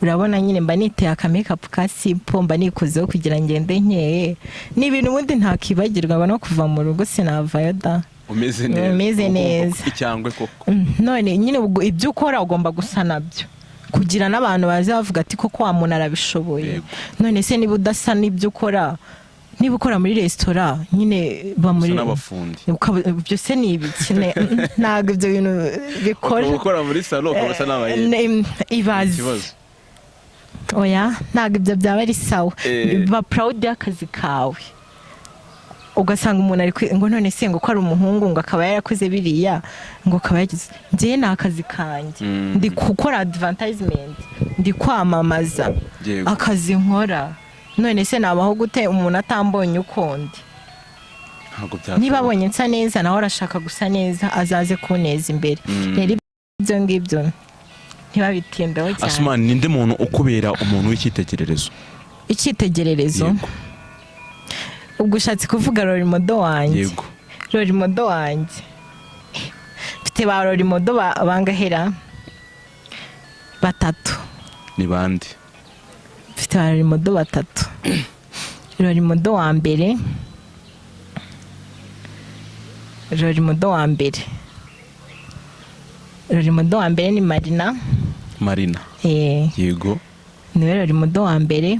Urabona nyine mba niteye aka makeup ka simple, mba nikozeho kugira ngende nkeye. Ni ibintu ubundi ntakibagirwa, no kuva mu rugo sinavayo da. Umeze neza. Umeze Ugomba neza. Icyangwe koko. None nyine ubwo ibyo ukora ugomba gusa nabyo kugira n'abantu baza bavuga ati: "Koko wa muntu arabishoboye." None se niba udasa n'ibyo ukora, niba ukora muri resitora nyine ba muri Usa n'abafundi. Ibyo se ni ibiki? Ntabwo ibyo bintu bikora. Ukaba ukora muri salon, ukaba usa n'abayede. Ibaze. Ikibazo. Oya, ntabwo ibyo byaba ari sawa. Ba proud y'akazi kawe. Ugasanga umuntu ari ngo none se ngo ko ari umuhungu, ngo akaba yarakoze biriya, ngo akaba yagize. Njyewe ni akazi kanjye. Ndi gukora advertisement, ndi kwamamaza akazi nkora. None se nabaho gute umuntu atambonye ukundi? Ntabwo byashoboka. Niba abonye nsa neza, nawe arashaka gusa neza, azaze kuneza imbere. Rero ibyo ngibyo ntibabitindeho cyane. Asumani, ninde muntu ukubera umuntu w'icyitegererezo? Icyitegererezo? Yego. Ubwo ushatse kuvuga role model wanjye? Yego. Role model wanjye, mfite ba role model bangahera batatu. Ni bande? Mfite ba role model batatu. Role model wa mbere, role model wa mbere, role model wa mbere ni Marina. Marina? Eh. Yego. Niwe role model wa mbere.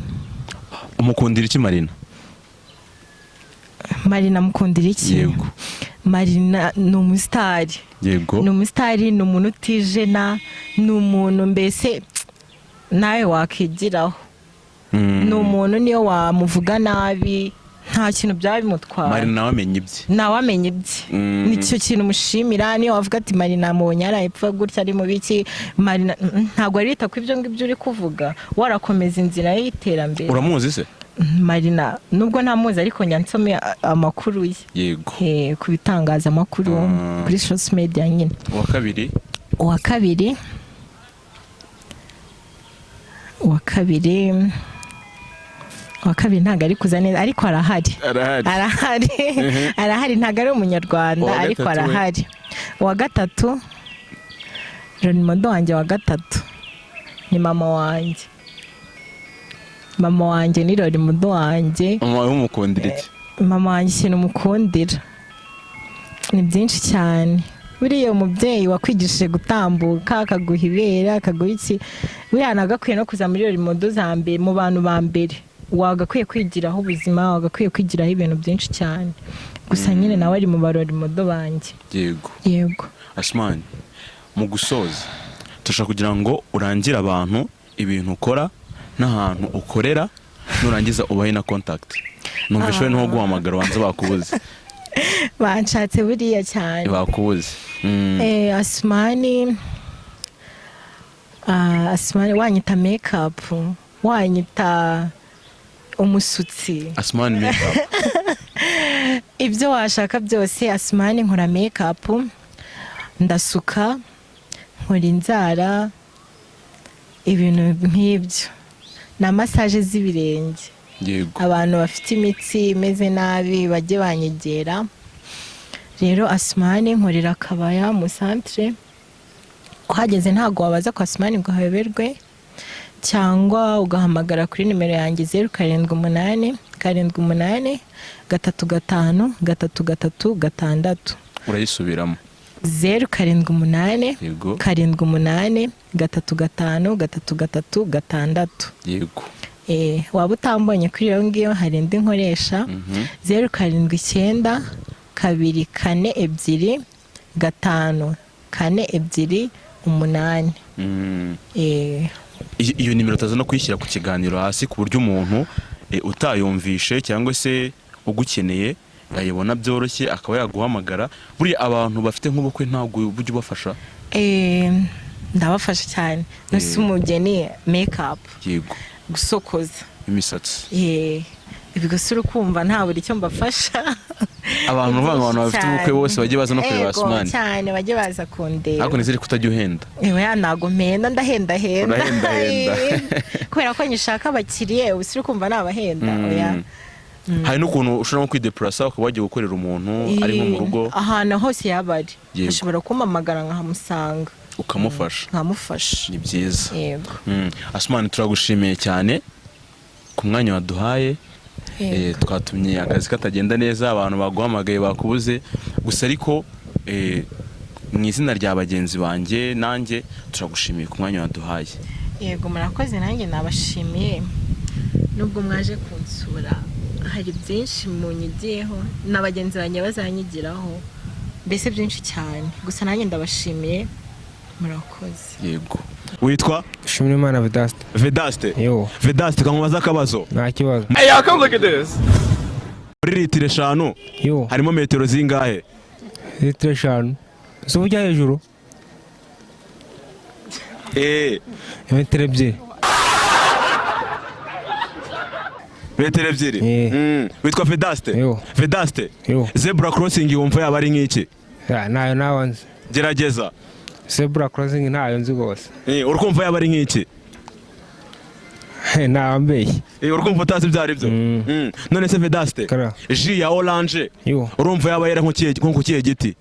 Umukundira iki Marina? Marina mukundira iki? Yego. Marina ni umusitari. Ni umusitari, ni umuntu utijena, ni umuntu mbese nawe wakigiraho. Ni umuntu niyo wamuvuga nabi nta kintu byaba bimutwaye. Marina nawe amenya ibye. Nawe amenya ibye. Nicyo kintu mushimira. Niyo wavuga ati: "Marina mubonye yarayepfa gutya, ari mu biki," Marina ntabwo arita ku ibyo ngibyo uri kuvuga, warakomeza inzira ye y'iterambere. Uramuzi se? Marina nubwo ntamuzi, ariko njya nsome amakuru ye. Ku bitangazamakuru, kuri social media nyine. Uwa kabiri? Uwa kabiri ntabwo ari kuza neza, ariko arahari. Arahari. Arahari, arahari. Ntabwo ari umunyarwanda. Uwa Ariko gatatu we? arahari. Uwa gatatu, role model wanjye wa gatatu ni mama wanjye. Mama wanjye ni role model wanjye. Mama wawe umukundira iki? Mama wanjye ikintu mukundira ni byinshi cyane. Buriya umubyeyi wakwigishije gutambuka, akaguha ibere, akaguha iki, buriya nagakwiye no kuza muri role model za mbere, mu bantu ba mbere wagakwiye kwigiraho ubuzima, wagakwiye kwigiraho ibintu byinshi cyane. Gusa nyine nawe ari mu ba role model banjye. Yego. Asumani, mu gusoza turashaka kugira ngo urangire abantu ibintu ukora n'ahantu ukorera, nurangiza ubahe na contact. Numva we nko guhamagara wanze bakubuze. Banshatse buriya cyane. Bakubuze. Asumani, Asumani, wanyita makeup, wanyita umusutsi. Asumani makeup. Ibyo washaka byose. Asumani nkora makeup, ndasuka, nkora inzara, ibintu nk'ibyo, na massage z'ibirenge. Abantu bafite imitsi imeze nabi bajye banyegera. Rero Asumani nkorera Akabaya mu centre. Uhageze ntabwo wabaza kwa Asumani ngo hayoberwe, cyangwa ugahamagara kuri nimero yanjye 0787 78 35 33 6. Urayisubiramo. 078 78 35 33 6. Waba utambonye kuri iyo ngiyo, hari indi nkoresha: 079 242 5428. Iyo nimero utaza no kuyishyira ku kiganiro hasi, ku buryo umuntu utayumvishe cyangwa se ugukeneye yayibona byoroshye, akaba yaguhamagara. Buriya abantu bafite nk'ubukwe ntabwo bujya ubafasha? Ndabafasha cyane. Nose umugeni, make-up, gusokoza, imisatsi. Ibyo se uri kumva nta buri icyo mbafasha? Abantu uvuga ngo abantu bafite ubukwe bose bajye baza no kureba Ego, Asumani. Cyane, bajye baza kundeba. Ariko nizere ko utajya uhenda. Ewe, ya, ntago mpenda, ndahendahenda. Urahendahenda. Kubera ko nyishaka abakiriye, ubu uri kumva nabahenda? Oya. Hari n'ukuntu ushobora nko kwidepurasa ukaba wagiye gukorera umuntu ari nko mu rugo. Ahantu hose yaba ari, ashobora kumpamagara nkahamusanga. Ukamufasha. Nkamufasha. Ni byiza. Yego. Asumani, turagushimiye cyane ku mwanya waduhaye. Twatumye akazi katagenda neza, abantu baguhamagaye bakubuze gusa, ariko mu izina rya bagenzi banjye nanjye turagushimiye ku mwanya waduhaye. Yego, murakoze, nanjye nabashimiye. Nubwo mwaje kunsura, hari byinshi munyigiyeho na bagenzi banjye bazanyigiraho, mbese byinshi cyane. Gusa nanjye ndabashimiye, murakoze. Yego, witwa? Shimira Vedaste. Vedaste. Yo. Vedaste, kamubaza akabazo. Nta kibazo. Muri litiro 5 Yo. harimo metero zingahe? Litiro 5. Si ujya hejuru? Metero 2. Metero 2. Eh. Witwa Vedaste? Yo. Vedaste. Yo. Zebra crossing wumva yaba ari nk'iki? Ya, ntayo nawe nzi. Gerageza. Zebra crossing ntayo nzi rwose. Uri kumva yaba ari nk'iki? Ntawe mbeshye. Uri kumva utazi ibyo ari byo? Mm. None se Vedaste, Kara. jus ya orange Yo. urumva yaba yera nko ku kihe giti?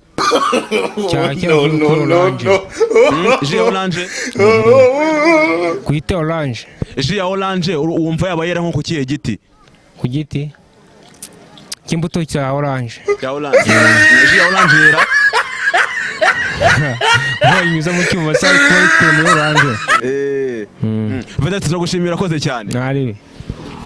Cyaba kera kuri orange. Jus ya orange. Ku giti orange. Jus ya orange wumva yaba yera nko ku kihe giti? Ku giti cy'imbuto cya orange. Ya orange, jus ya orange yera Bayinyuza mu cyuma cyari kuba bikuye muri orange. Vedaste, turagushimira, urakoze cyane. Ntaribi.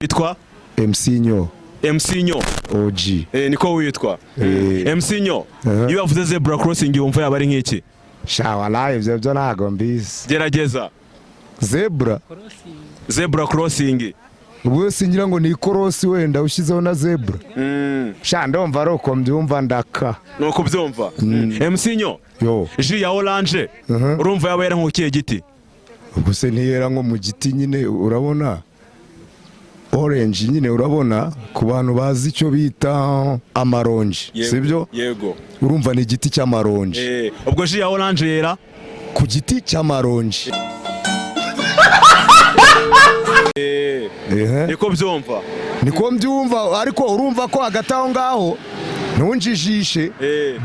Witwa? MC Nyo. MC Nyo. OG. Niko witwa? Eh. MC Nyo, Aha. iyo bavuze zebra crossing wumva yaba ari nk'iki? Sha, walayi, ibyo byo ntago mbizi. Gerageza. Zebra. Zebra crossing. Ubwo singira ngo ni ikorosi wenda ushyizeho na zebra. Sha, ndumva ari uko mbyumva, ndaka. Ni uko ubyumva. MC Nyo, Yo. jus ya orange urumva yaba yera nko ku kihe giti? Ubwo se ntiyera nko mu giti nyine? Urabona orange nyine, urabona ku bantu bazi icyo bita amaronji, sibyo? Yego. Urumva ni igiti cy'amaronji. Ubwo jus ya orange yera ku giti cy'amaronji. Ehe. Niko byumva. Niko mbyumva, ariko urumva ko hagati aho ngaho ntunjijishe.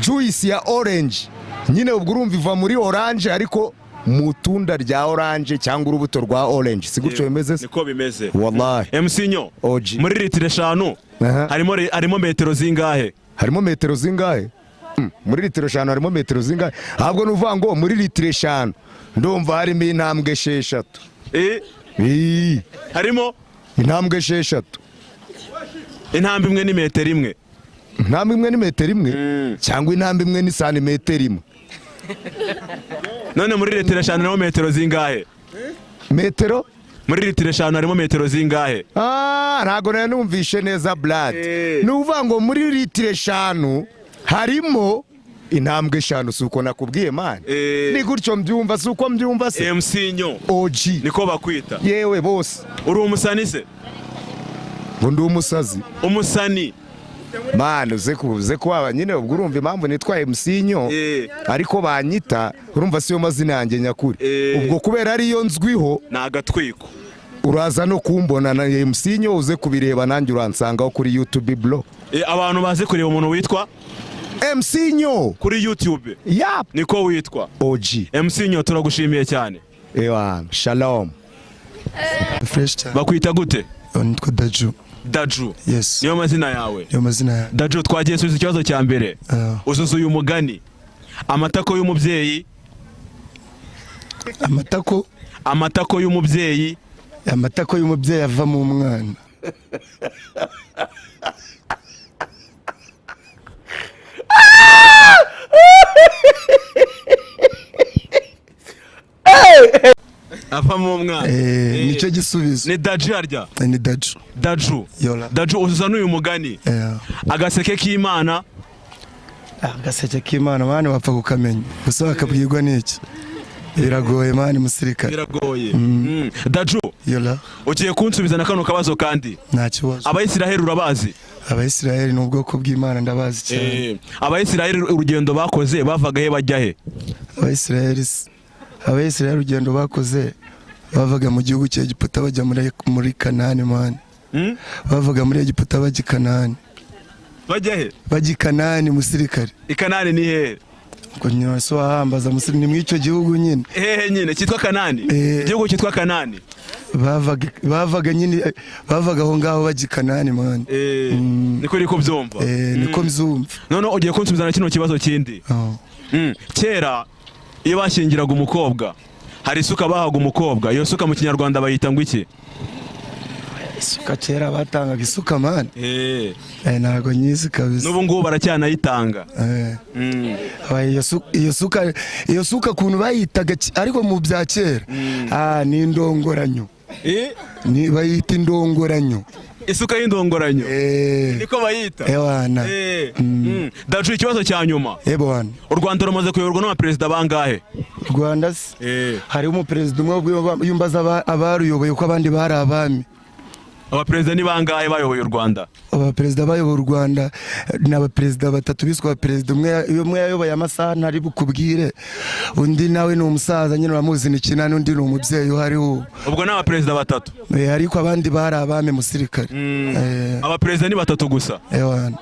Juice ya orange nyine, ubwo urumva iva muri orange, ariko mu tunda rya orange cyangwa urubuto rwa orange, si gutyo bimeze se? Niko bimeze. Wallahi. MC Nyo, OG. muri litiro 5 Aha. harimo metero zingahe? Harimo metero zingahe? Muri litiro 5 harimo metero zingahe? Ahubwo ni uvuga ngo muri litiro 5 ndumva harimo intambwe 6. Ii, Harimo intambwe 6. Intambwe imwe ni metero 1. Intambwe imwe ni metero 1 cyangwa intambwe imwe ni santimetero 1? None muri litiro 5 harimo metero zingahe? Metero? Muri litiro 5 harimo metero zingahe? Ah, ntabwo nari numvishe neza, brad. Ni ukuvuga ngo muri litiro 5 harimo intambwe 5, si uko nakubwiye, man? Ni gutyo mbyumva, si uko mbyumva se? MC Nyo. OG. Niko bakwita? Yewe, bose. Uri umusani se? Ngo ndi umusazi? Umusani. Man, uze kuba nyine, ubwo urumva impamvu nitwa MC Nyo, ariko banyita, urumva siyo mazina yanjye nyakuri. Ubwo kubera ariyo nzwiho. Ni agatwiko. Uraza no kumbona na MC Nyo, uze kubireba, nanjye uransangaho kuri YouTube, bro. Abantu bazi kureba umuntu witwa MC Nyo kuri YouTube. Yap. Niko witwa? OG. MC Nyo, turagushimiye cyane. Ewa, shalom. Fresh cyane. Bakwita gute? Oh, nitwa Daju. Daju? Yes. Niyo mazina yawe? Niyo mazina yanjye. Daju, twagiye, subiza ikibazo cya mbere. Ah. Uzuza uyu mugani: amatako y'umubyeyi. Amatako? Amatako y'umubyeyi. Amatako y'umubyeyi ava mu mwana. Avamo umwana. Nicyo gisubizo. Ni Daju harya? Ni Daju. Daju. Yola. Daju, uzuza n'uyu mugani: agaseke k'Imana. Agaseke k'Imana, bana bapfa kukamenya gusa bakabwirwa n'iki? Biragoye man, musirikare. Biragoye. Daju, Yola. ugiye kunsubiza na kano kabazo kandi. Nta kibazo. Abayisiraheli urabazi? Abayisiraheli ni ubwoko bw'Imana, ndabazi cyane. Abayisiraheli urugendo bakoze bavaga he bajya he? Abayisiraheli urugendo bakoze, bavaga mu gihugu cya Egiputa bajya muri Kanani, man. Bavaga muri Egiputa bajya i Kanani. Bajya he? Bajya i Kanani, musirikare. I Kanani ni hehe? Ngo nyine se wahambaza musirikare, ni muri icyo gihugu nyine. Hehe nyine cyitwa Kanani? Eh. Igihugu cyitwa Kanani. Bavaga nyine, bavaga aho ngaho bajya i Kanani, man. Niko uri kubyumva? Eh, niko mbyumva. None ugiye kunsubiza na kino kibazo kindi. Oh. Kera iyo bashyingiraga umukobwa, hari isuka bahaga umukobwa. Iyo suka mu Kinyarwanda bayita ngo iki? Isuka, kera batangaga isuka, man? Ntabwo nyizi kabisa. N'ubu ngubu baracyanayitanga. Aba iyo suka ukuntu bayitaga ariko mu bya kera, ni indongoranyo. Ni bayita indongoranyo. Isuka y'indongoranyo. Niko bayita. Ewana. Daju, ikibazo cya nyuma. Ebwana. U Rwanda rumaze kuyoborwa n'abaperezida bangahe? Rwanda se hariho umuperezida umwe yumbaza abaruyoboye, ko abandi bari abami. Abaperezida ni bangahe bayoboye u Rwanda? Abaperezida bayoboye u Rwanda ni abaperezida batatu biswe abaperezida. Umwe yayoboye amasaha ntari bukubwire, undi nawe ni umusaza nyine uramuzi ni Kinani, undi ni umubyeyi uhari ubu. Ubwo ni abaperezida batatu. Ariko abandi bari abami, musirikare. Abaperezida ni batatu gusa. Ewana.